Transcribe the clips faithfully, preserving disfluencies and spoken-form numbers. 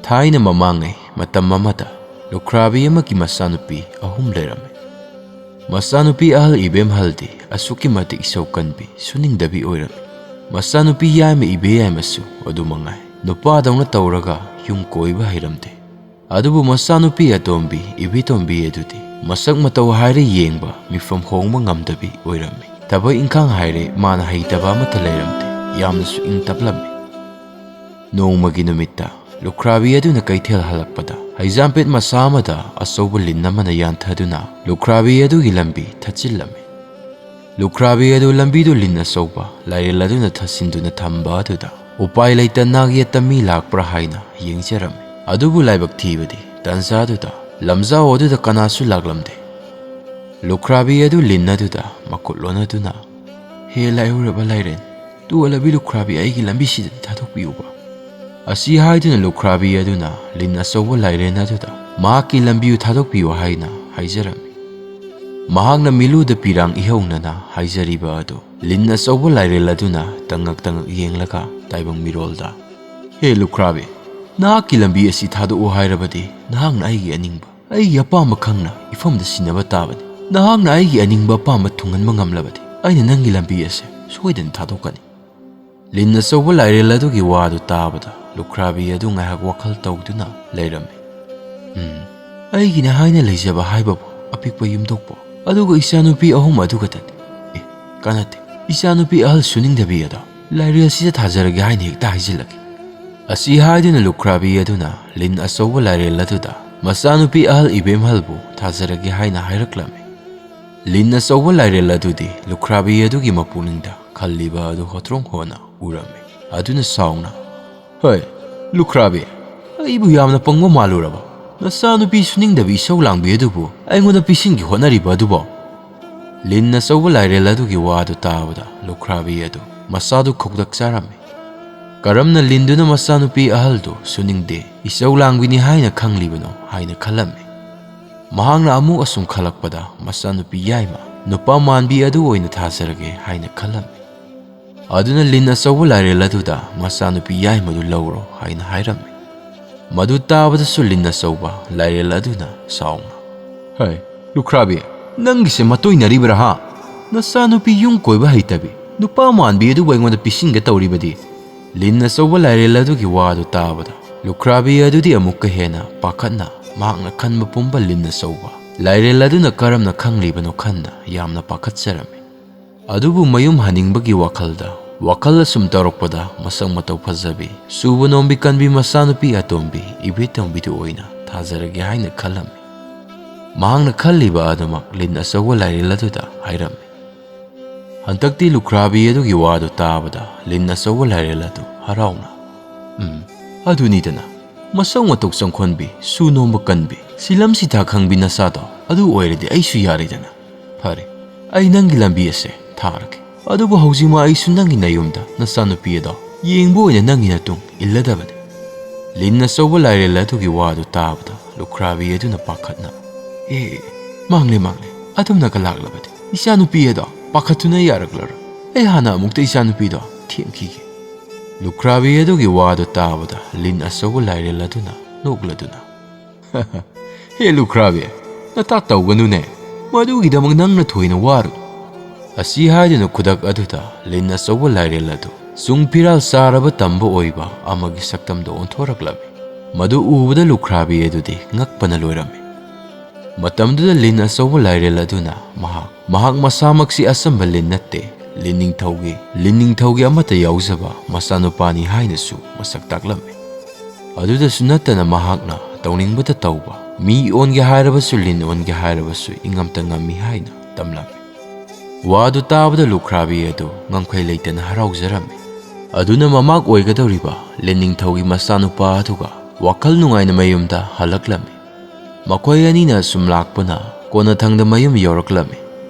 ꯊꯥꯏꯅ ꯃꯃꯥꯡꯉꯩ ꯃꯇꯝ ꯑꯃꯗ ꯂꯨꯈ꯭ꯔꯥꯕꯤ ꯑꯃꯒꯤ ꯃꯆꯥꯅꯨꯄꯤ ꯑꯍꯨꯝ ꯂꯩꯔꯝꯃꯤ꯫ ꯃꯆꯥꯅꯨꯄꯤ ꯑꯍꯜ ꯏꯕꯦꯝꯍꯜꯗꯤ ꯑꯁꯨꯛꯀꯤ ꯃꯇꯤꯛ ꯏꯁꯧ ꯀꯟꯕꯤ, ꯁꯨꯅꯤꯡꯗꯕꯤ ꯑꯣꯏꯔꯝꯃꯤ꯫ ꯃꯆꯥꯅꯨꯄꯤ ꯌꯥꯏꯃ ꯏꯕꯦ ꯌꯥꯏꯃꯁꯨ ꯑꯗꯨ ꯃꯉꯥꯏ, ꯅꯨꯄꯥꯗꯧꯅ ꯇꯧꯔꯒ ꯌꯨꯝ ꯀꯣꯏꯕ ꯍꯩꯔꯝꯗꯦ꯫ ꯑꯗꯨꯕꯨ ꯃꯆꯥꯅꯨꯄꯤ ꯑꯇꯣꯝꯕꯤ ꯏꯕꯦꯇꯣꯝꯕꯤ ꯑꯗꯨꯗꯤ ꯃꯁꯛ ꯃꯇꯧ ꯍꯥꯏꯔꯦ ꯌꯦꯡꯕ ꯃꯤꯐꯝ ꯍꯣꯡꯕ ꯉꯝꯗꯕꯤ ꯑꯣꯏꯔꯝꯃꯤ꯫ ꯊꯕꯛ ꯏꯪꯈꯥꯡ ꯍꯥꯏꯔꯦ ꯃꯥꯅ ꯍꯩꯇꯕ ꯑꯃꯠꯇ ꯂꯩꯔꯝꯗꯦ꯫ ꯌꯥꯝꯅꯁꯨ ꯏꯪ ꯇꯞꯂꯝꯃꯤ꯫ ꯅꯣꯡꯃꯒꯤ ꯅꯨꯃꯤꯠꯇ ꯂꯨꯈ꯭ꯔꯥꯕꯤ ꯑꯗꯨꯅ ꯀꯩꯊꯦꯜ ꯍꯜꯂꯛꯄꯗ ꯍꯩꯖꯥꯝꯄꯦꯠ ꯃꯆꯥ ꯑꯃꯗ ꯑꯆꯧꯕ ꯂꯤꯟ ꯑꯃꯅ ꯌꯥꯟꯊꯗꯨꯅ ꯂꯨꯈ꯭ꯔꯥꯕꯤ ꯑꯗꯨꯒꯤ ꯂꯝꯕꯤ ꯊꯠꯆꯤꯜꯂꯝꯃꯤ꯫ ꯂꯨꯈ꯭ꯔꯥꯕꯤ ꯑꯗꯨ ꯂꯝꯕꯤꯗꯨ ꯂꯤꯟ ꯑꯆꯧꯕ ꯂꯥꯏꯔꯦꯜ ꯑꯗꯨꯅ ꯊꯠꯆꯤꯟꯗꯨꯅ ꯊꯝꯕ ꯑꯗꯨꯗ ꯎꯄꯥꯏ ꯂꯩꯇ ꯅꯥꯛ ꯌꯦꯠꯇ ꯃꯤ ꯂꯥꯛꯄ꯭ꯔꯥ ꯍꯥꯏꯅ ꯌꯦꯡꯖꯔꯝꯃꯤ꯫ ꯑꯗꯨꯕꯨ ꯂꯥꯏꯕꯛ ꯊꯤꯕꯗꯤ ꯇꯟꯖꯥꯗꯨꯗ ꯂꯝꯖꯥꯎ ꯑꯗꯨꯗ ꯀꯅꯥꯁꯨ ꯂꯥꯛꯂꯝꯗꯦ꯫ ꯂꯨꯈ꯭ꯔꯥꯕꯤ ꯑꯗꯨ ꯂꯤꯟ ꯑꯗꯨꯗ ꯃꯈꯨꯠ ꯂꯣꯟꯅꯗꯨꯅ, "ꯍꯦ ꯂꯥꯏꯍꯧꯔꯕ ꯂꯥꯏꯔꯦꯟ, ꯇꯨ ꯑꯣꯜꯂꯕꯤ ꯂꯨꯈ꯭ꯔꯥꯕꯤ ꯑꯩꯒꯤ ꯂꯝꯕꯤꯁꯤꯗ ꯊꯥꯗꯣꯛꯄꯤꯌꯨꯕ"꯫ ꯑꯁꯤ ꯍꯥꯏꯗꯨꯅ ꯂꯨꯈ꯭ꯔꯥꯕꯤ ꯑꯗꯨꯅ ꯂꯤꯟ ꯑꯆꯧꯕ ꯂꯥꯏꯔꯦꯟ ꯑꯗꯨꯗ ꯃꯍꯥꯛꯀꯤ ꯂꯝꯕꯤꯗꯨ ꯊꯥꯗꯣꯛꯄꯤꯌꯨ ꯍꯥꯏꯅ ꯍꯥꯏꯖꯔꯝꯃꯤ꯫ ꯃꯍꯥꯛꯅ ꯃꯤꯂꯨꯗ ꯄꯤꯔꯥꯡ ꯏꯍꯧꯅꯅ ꯍꯥꯏꯖꯔꯤꯕ ꯑꯗꯨ ꯂꯤꯟ ꯑꯆꯧꯕ ꯂꯥꯏꯔꯦꯜ ꯑꯗꯨꯅ ꯇꯉꯛ ꯇꯉꯛ ꯌꯦꯡꯂꯒ ꯇꯥꯏꯕꯪ ꯃꯤꯔꯣꯜꯗ, "ꯍꯦ ꯂꯨꯈ꯭ꯔꯥꯕꯤ, ꯅꯍꯥꯛꯀꯤ ꯂꯝꯕꯤ ꯑꯁꯤ ꯊꯥꯗꯣꯛꯎ ꯍꯥꯏꯔꯕꯗꯤ ꯅꯍꯥꯛꯅ ꯑꯩꯒꯤ ꯑꯅꯤꯡꯕ, ꯑꯩꯒꯤ ꯑꯄꯥꯝꯕ ꯈꯪꯅ ꯏꯐꯝꯗ ꯁꯤꯟꯅꯕ ꯇꯥꯕꯅꯤ꯫ ꯅꯍꯥꯛꯅ ꯑꯩꯒꯤ ꯑꯅꯤꯡꯕ ꯑꯄꯥꯝꯕ ꯊꯨꯡꯍꯟꯕ ꯉꯝꯂꯕꯗꯤ ꯑꯩꯅ ꯅꯪꯒꯤ ꯂꯝꯕꯤ ꯑꯁꯦ ꯁꯣꯏꯗꯅ ꯊꯥꯗꯣꯛꯀꯅꯤ"꯫ ꯂꯤꯟ ꯑꯆꯧꯕ ꯂꯥꯏꯔꯦꯜ ꯑꯗꯨꯒꯤ ꯋꯥꯗꯨ ꯇꯥꯕꯗ ꯂꯨꯈ꯭ꯔꯥꯕꯤ ꯑꯗꯨ ꯉꯥꯏꯍꯥꯛ ꯋꯥꯈꯜ ꯇꯧꯗꯨꯅ ꯂꯩꯔꯝꯃꯤ꯫ "ꯎꯝ, ꯑꯩꯒꯤꯅꯦ ꯍꯥꯏꯅ ꯂꯩꯖꯕ ꯍꯥꯏꯕꯕꯨ ꯑꯄꯤꯛꯄ ꯌꯨꯝꯊꯣꯛꯄ, ꯑꯗꯨꯒ ꯏꯆꯥꯅꯨꯄꯤ ꯑꯍꯨꯝ ꯑꯗꯨ ꯈꯛꯇꯅꯤ꯫ ꯑꯦ, ꯀꯥꯟꯅꯗꯦ, ꯏꯆꯥꯅꯨꯄꯤ ꯑꯍꯜ ꯁꯨꯅꯤꯡꯗꯕꯤ ꯑꯗꯣ ꯂꯥꯏꯔꯦꯜꯁꯤꯗ ꯊꯥꯖꯔꯒꯦ ꯍꯥꯏꯅ ꯍꯦꯛꯇ ꯍꯥꯏꯖꯤꯜꯂꯒꯦ"꯫ ꯑꯁꯤ ꯍꯥꯏꯗꯨꯅ ꯂꯨꯈ꯭ꯔꯥꯕꯤ ꯑꯗꯨꯅ ꯂꯤꯟ ꯑꯆꯧꯕ ꯂꯥꯏꯔꯦꯜ ꯑꯗꯨꯗ ꯃꯆꯥꯅꯨꯄꯤ ꯑꯍꯜ ꯏꯕꯦꯝꯍꯜꯕꯨ ꯊꯥꯖꯔꯒꯦ ꯍꯥꯏꯅ ꯍꯥꯏꯔꯛꯂꯝꯃꯤ꯫ ꯂꯤꯟ ꯑꯆꯧꯕ ꯂꯥꯏꯔꯦꯜ ꯑꯗꯨꯗꯤ ꯂꯨꯈ꯭ꯔꯥꯕꯤ ꯑꯗꯨꯒꯤ ꯃꯄꯨꯛꯅꯤꯡꯗ ꯈꯜꯂꯤꯕ ꯑꯗꯨ ꯍꯣꯇ꯭ꯔꯣꯡ ꯍꯣꯅ ꯎꯔꯝꯃꯤ꯫ ꯑꯗꯨꯅ ꯁꯥꯎꯅ, "ꯍꯣꯏ, ꯂꯨꯈ꯭ꯔꯥꯕꯤ, ꯑꯩꯕꯨ ꯌꯥꯝꯅ ꯄꯪꯕ ꯃꯥꯜꯂꯨꯔꯕ? ꯅꯆꯥꯅꯨꯄꯤ ꯁꯨꯅꯤꯡꯗꯕꯤ ꯏꯁꯧ ꯂꯥꯡꯕꯤ ꯑꯗꯨꯕꯨ ꯑꯩꯉꯣꯟꯗ ꯄꯤꯁꯤꯟꯒꯦ ꯍꯣꯠꯅꯔꯤꯕ ꯑꯗꯨꯕꯣ?" ꯂꯤꯟ ꯑꯆꯧꯕ ꯂꯥꯏꯔꯦꯜ ꯑꯗꯨꯒꯤ ꯋꯥꯗꯨ ꯇꯥꯕꯗ ꯂꯨꯈ꯭ꯔꯥꯕꯤ ꯑꯗꯨ ꯃꯁꯥꯗꯨ ꯈꯧꯗꯛ ꯆꯥꯔꯝꯃꯤ꯫ ꯀꯔꯝꯅ ꯂꯤꯟꯗꯨꯅ ꯃꯆꯥꯅꯨꯄꯤ ꯑꯍꯜꯗꯨ ꯁꯨꯅꯤꯡꯗꯦ, ꯏꯆꯧ ꯂꯥꯡꯕꯤꯅꯤ ꯍꯥꯏꯅ ꯈꯪꯂꯤꯕꯅꯣ ꯍꯥꯏꯅ ꯈꯜꯂꯝꯃꯤ꯫ ꯃꯍꯥꯛꯅ ꯑꯃꯨꯛ ꯑꯁꯨꯝ ꯈꯜꯂꯛꯄꯗ ꯃꯆꯥꯅꯨꯄꯤ ꯌꯥꯏꯃ ꯅꯨꯄꯥ ꯃꯥꯟꯕꯤ ꯑꯗꯨ ꯑꯣꯏꯅ ꯊꯥꯖꯔꯒꯦ ꯍꯥꯏꯅ ꯈꯜꯂꯝꯃꯤ꯫ ꯑꯗꯨꯅ ꯂꯤꯟ ꯑꯆꯧꯕ ꯂꯥꯏꯔꯦꯜ ꯑꯗꯨꯗ ꯃꯆꯥꯅꯨꯄꯤ ꯌꯥꯏꯃꯗꯨ ꯂꯧꯔꯣ ꯍꯥꯏꯅ ꯍꯥꯏꯔꯝꯃꯤ꯫ ꯃꯗꯨ ꯇꯥꯕꯗꯁꯨ ꯂꯤꯟ ꯑꯆꯧꯕ ꯂꯥꯏꯔꯦꯜ ꯑꯗꯨꯅ ꯁꯥꯎꯅ, "ꯍꯩ, ꯂꯨꯈ꯭ꯔꯥꯕꯤ, ꯅꯪꯒꯤꯁꯦ ꯃꯇꯣꯏꯅꯔꯤꯕ꯭ꯔꯥ ꯍꯥ? ꯅꯆꯥꯅꯨꯄꯤ ꯌꯨꯝ ꯀꯣꯏꯕ ꯍꯩꯇꯕꯤ, ꯅꯨꯄꯥ ꯃꯥꯟꯕꯤ ꯑꯗꯨꯕꯨ ꯑꯩꯉꯣꯟꯗ ꯄꯤꯁꯤꯟꯒꯦ ꯇꯧꯔꯤꯕꯗꯤ?" ꯂꯤꯟ ꯑꯆꯧꯕ ꯂꯥꯏꯔꯦꯜ ꯑꯗꯨꯒꯤ ꯋꯥꯗꯨ ꯇꯥꯕꯗ ꯂꯨꯈ꯭ꯔꯥꯕꯤ ꯑꯗꯨꯗꯤ ꯑꯃꯨꯛꯀ ꯍꯦꯟꯅ ꯄꯥꯈꯠꯅ, ꯃꯍꯥꯛꯅ ꯈꯟꯕ ꯄꯨꯝꯕ ꯂꯤꯟ ꯑꯆꯧꯕ ꯂꯥꯏꯔꯦꯜ ꯑꯗꯨꯅ ꯀꯔꯝꯅ ꯈꯪꯂꯤꯕꯅꯣ ꯈꯟꯅ ꯌꯥꯝꯅ ꯄꯥꯈꯠꯆꯔꯝꯃꯤ꯫ ꯑꯗꯨꯕꯨ ꯃꯌꯨꯝ ꯍꯟꯅꯤꯡꯕꯒꯤ ꯋꯥꯈꯜꯗ, ꯋꯥꯈꯜ ꯑꯁꯨꯝ ꯇꯧꯔꯛꯄꯗ, ꯃꯁꯛ ꯃꯇꯧ ꯐꯖꯕꯤ, ꯁꯨꯕ ꯅꯣꯝꯕꯤ ꯀꯟꯕꯤ ꯃꯆꯥꯅꯨꯄꯤ ꯑꯇꯣꯝꯕꯤ ꯏꯕꯦꯇꯣꯝꯕꯤꯗꯨ ꯑꯣꯏꯅ ꯊꯥꯖꯔꯒꯦ ꯍꯥꯏꯅ ꯈꯜꯂꯝꯃꯤ꯫ ꯃꯍꯥꯛꯅ ꯈꯜꯂꯤꯕ ꯑꯗꯨꯃꯛ ꯂꯤꯟ ꯑꯆꯧꯕ ꯂꯥꯏꯔꯦꯜ ꯑꯗꯨꯗ ꯍꯥꯏꯔꯝꯃꯤ꯫ ꯍꯟꯗꯛꯇꯤ ꯂꯨꯈ꯭ꯔꯥꯕꯤ ꯑꯗꯨꯒꯤ ꯋꯥꯗꯨ ꯇꯥꯕꯗ ꯂꯤꯟ ꯑꯆꯧꯕ ꯂꯥꯏꯔꯦꯜ ꯑꯗꯨ ꯍꯔꯥꯎꯅ, "ꯎꯝ, ꯑꯗꯨꯅꯤꯗꯅ, ꯃꯁꯛ ꯃꯇꯧ ꯆꯪꯈꯣꯟꯕꯤ, ꯁꯨ ꯅꯣꯝꯕ ꯀꯟꯕꯤ, ꯁꯤꯂꯝ ꯁꯤꯊꯥ ꯈꯪꯕꯤ ꯅꯆꯥꯗꯣ ꯑꯗꯨ ꯑꯣꯏꯔꯗꯤ ꯑꯩꯁꯨ ꯌꯥꯔꯦꯗꯅ꯫ ꯐꯔꯦ, ꯑꯩ ꯅꯪꯒꯤ ꯂꯝꯕꯤ ꯑꯁꯦ ꯊꯥꯔꯒꯦ꯫ ꯑꯗꯨꯕꯨ ꯍꯧꯖꯤꯛꯃꯛ ꯑꯩꯁꯨ ꯅꯪꯒꯤ ꯅꯌꯨꯝꯗ ꯅꯆꯥꯅꯨꯄꯤ ꯑꯗꯣ ꯌꯦꯡꯕ ꯑꯣꯏꯅ ꯅꯪꯒꯤ ꯅꯇꯨꯡ ꯏꯜꯂꯗꯕꯅꯤ꯫" ꯂꯤꯟ ꯑꯆꯧꯕ ꯂꯥꯏꯔꯦꯜ ꯑꯗꯨꯒꯤ ꯋꯥꯗꯨ ꯇꯥꯕꯗ ꯂꯨꯈ꯭ꯔꯥꯕꯤ ꯑꯗꯨꯅ ꯄꯥꯈꯠꯅ, "ꯑꯦ, ꯃꯥꯡꯂꯦ, ꯃꯥꯡꯂꯦ, ꯑꯗꯨꯝꯅꯒ ꯂꯥꯛꯂꯕꯗꯤ ꯏꯆꯥꯅꯨꯄꯤ ꯑꯗꯣ ꯄꯥꯈꯠꯇꯨꯅ ꯌꯥꯔꯛꯂꯔꯣꯏ꯫ ꯑꯩ ꯍꯥꯟꯅ ꯑꯃꯨꯛꯇ ꯏꯆꯥꯅꯨꯄꯤꯗꯣ ꯊꯦꯝꯈꯤꯒꯦ꯫" ꯂꯨꯈ꯭ꯔꯥꯕꯤ ꯑꯗꯨꯒꯤ ꯋꯥꯗꯨ ꯇꯥꯕꯗ ꯂꯤꯟ ꯑꯆꯧꯕ ꯂꯥꯏꯔꯦꯜ ꯑꯗꯨꯅ ꯅꯣꯛꯂꯗꯨꯅ, "ꯍꯦ ꯂꯨꯈ꯭ꯔꯥꯕꯤ, ꯅꯇꯥ ꯇꯧꯒꯅꯨꯅꯦ, ꯃꯗꯨꯒꯤꯗꯃꯛ ꯅꯪꯅ ꯊꯣꯏꯅ ꯋꯥꯔꯨ꯫" ꯑꯁꯤ ꯍꯥꯏꯗꯨꯅ ꯈꯨꯗꯛ ꯑꯗꯨꯗ ꯂꯤꯟ ꯑꯆꯧꯕ ꯂꯥꯏꯔꯦꯜ ꯑꯗꯨ ꯆꯨꯡ ꯐꯤꯔꯥꯜ ꯆꯥꯔꯕ ꯇꯝꯕ ꯑꯣꯏꯕ ꯑꯃꯒꯤ ꯁꯛꯇꯝꯗ ꯑꯣꯟꯊꯣꯔꯛꯂꯝꯃꯤ꯫ ꯃꯗꯨ ꯎꯕꯗ ꯂꯨꯈ꯭ꯔꯥꯕꯤ ꯑꯗꯨꯗꯤ ꯉꯛꯄꯅ ꯂꯣꯏꯔꯝꯃꯤ꯫ ꯃꯇꯝꯗꯨꯗ ꯂꯤꯟ ꯑꯆꯧꯕ ꯂꯥꯏꯔꯦꯜ ꯑꯗꯨꯅ ꯃꯍꯥꯛ, ꯃꯍꯥꯛ ꯃꯁꯥꯃꯛꯁꯤ ꯑꯆꯝꯕ ꯂꯤꯟ ꯅꯠꯇꯦ, ꯂꯤꯟ ꯅꯤꯡꯊꯧꯒꯤ, ꯂꯤꯟ ꯅꯤꯡꯊꯧꯒꯤ ꯑꯃꯠꯇ ꯌꯥꯎꯖꯕ ꯃꯆꯥꯅꯨꯄꯥꯅꯤ ꯍꯥꯏꯅꯁꯨ ꯃꯁꯛ ꯇꯥꯛꯂꯝꯃꯤ꯫ ꯑꯗꯨꯗꯁꯨ ꯅꯠꯇꯅ ꯃꯍꯥꯛꯅ ꯇꯧꯅꯤꯡꯕꯇ ꯇꯧꯕ, ꯃꯤ ꯑꯣꯟꯒꯦ ꯍꯥꯏꯔꯕꯁꯨ, ꯂꯤꯟ ꯑꯣꯟꯒꯦ ꯍꯥꯏꯔꯕꯁꯨ ꯏꯉꯝꯇ ꯉꯝꯃꯤ ꯍꯥꯏꯅ ꯇꯝꯂꯝꯃꯤ꯫ ꯋꯥꯗꯨ ꯇꯥꯕꯗ ꯂꯨꯈ꯭ꯔꯥꯕꯤ ꯑꯗꯨ ꯉꯝꯈꯩ ꯂꯩꯇꯅ ꯍꯔꯥꯎꯖꯔꯝꯃꯤ꯫ ꯑꯗꯨꯅ ꯃꯃꯥꯛ ꯑꯣꯏꯒꯗꯧꯔꯤꯕ ꯂꯤꯟ ꯅꯤꯡꯊꯧꯒꯤ ꯃꯆꯥꯅꯨꯄꯥ ꯑꯗꯨꯒ ꯋꯥꯈꯜ ꯅꯨꯡꯉꯥꯏꯅ ꯃꯌꯨꯝꯗ ꯍꯜꯂꯛꯂꯝꯃꯤ꯫ ꯃꯈꯣꯏ ꯑꯅꯤꯅ ꯁꯨꯝ ꯂꯥꯛꯄꯅ ꯀꯣꯟꯅꯊꯪꯗ ꯃꯌꯨꯝ ꯌꯧꯔꯛꯂꯝꯃꯤ꯫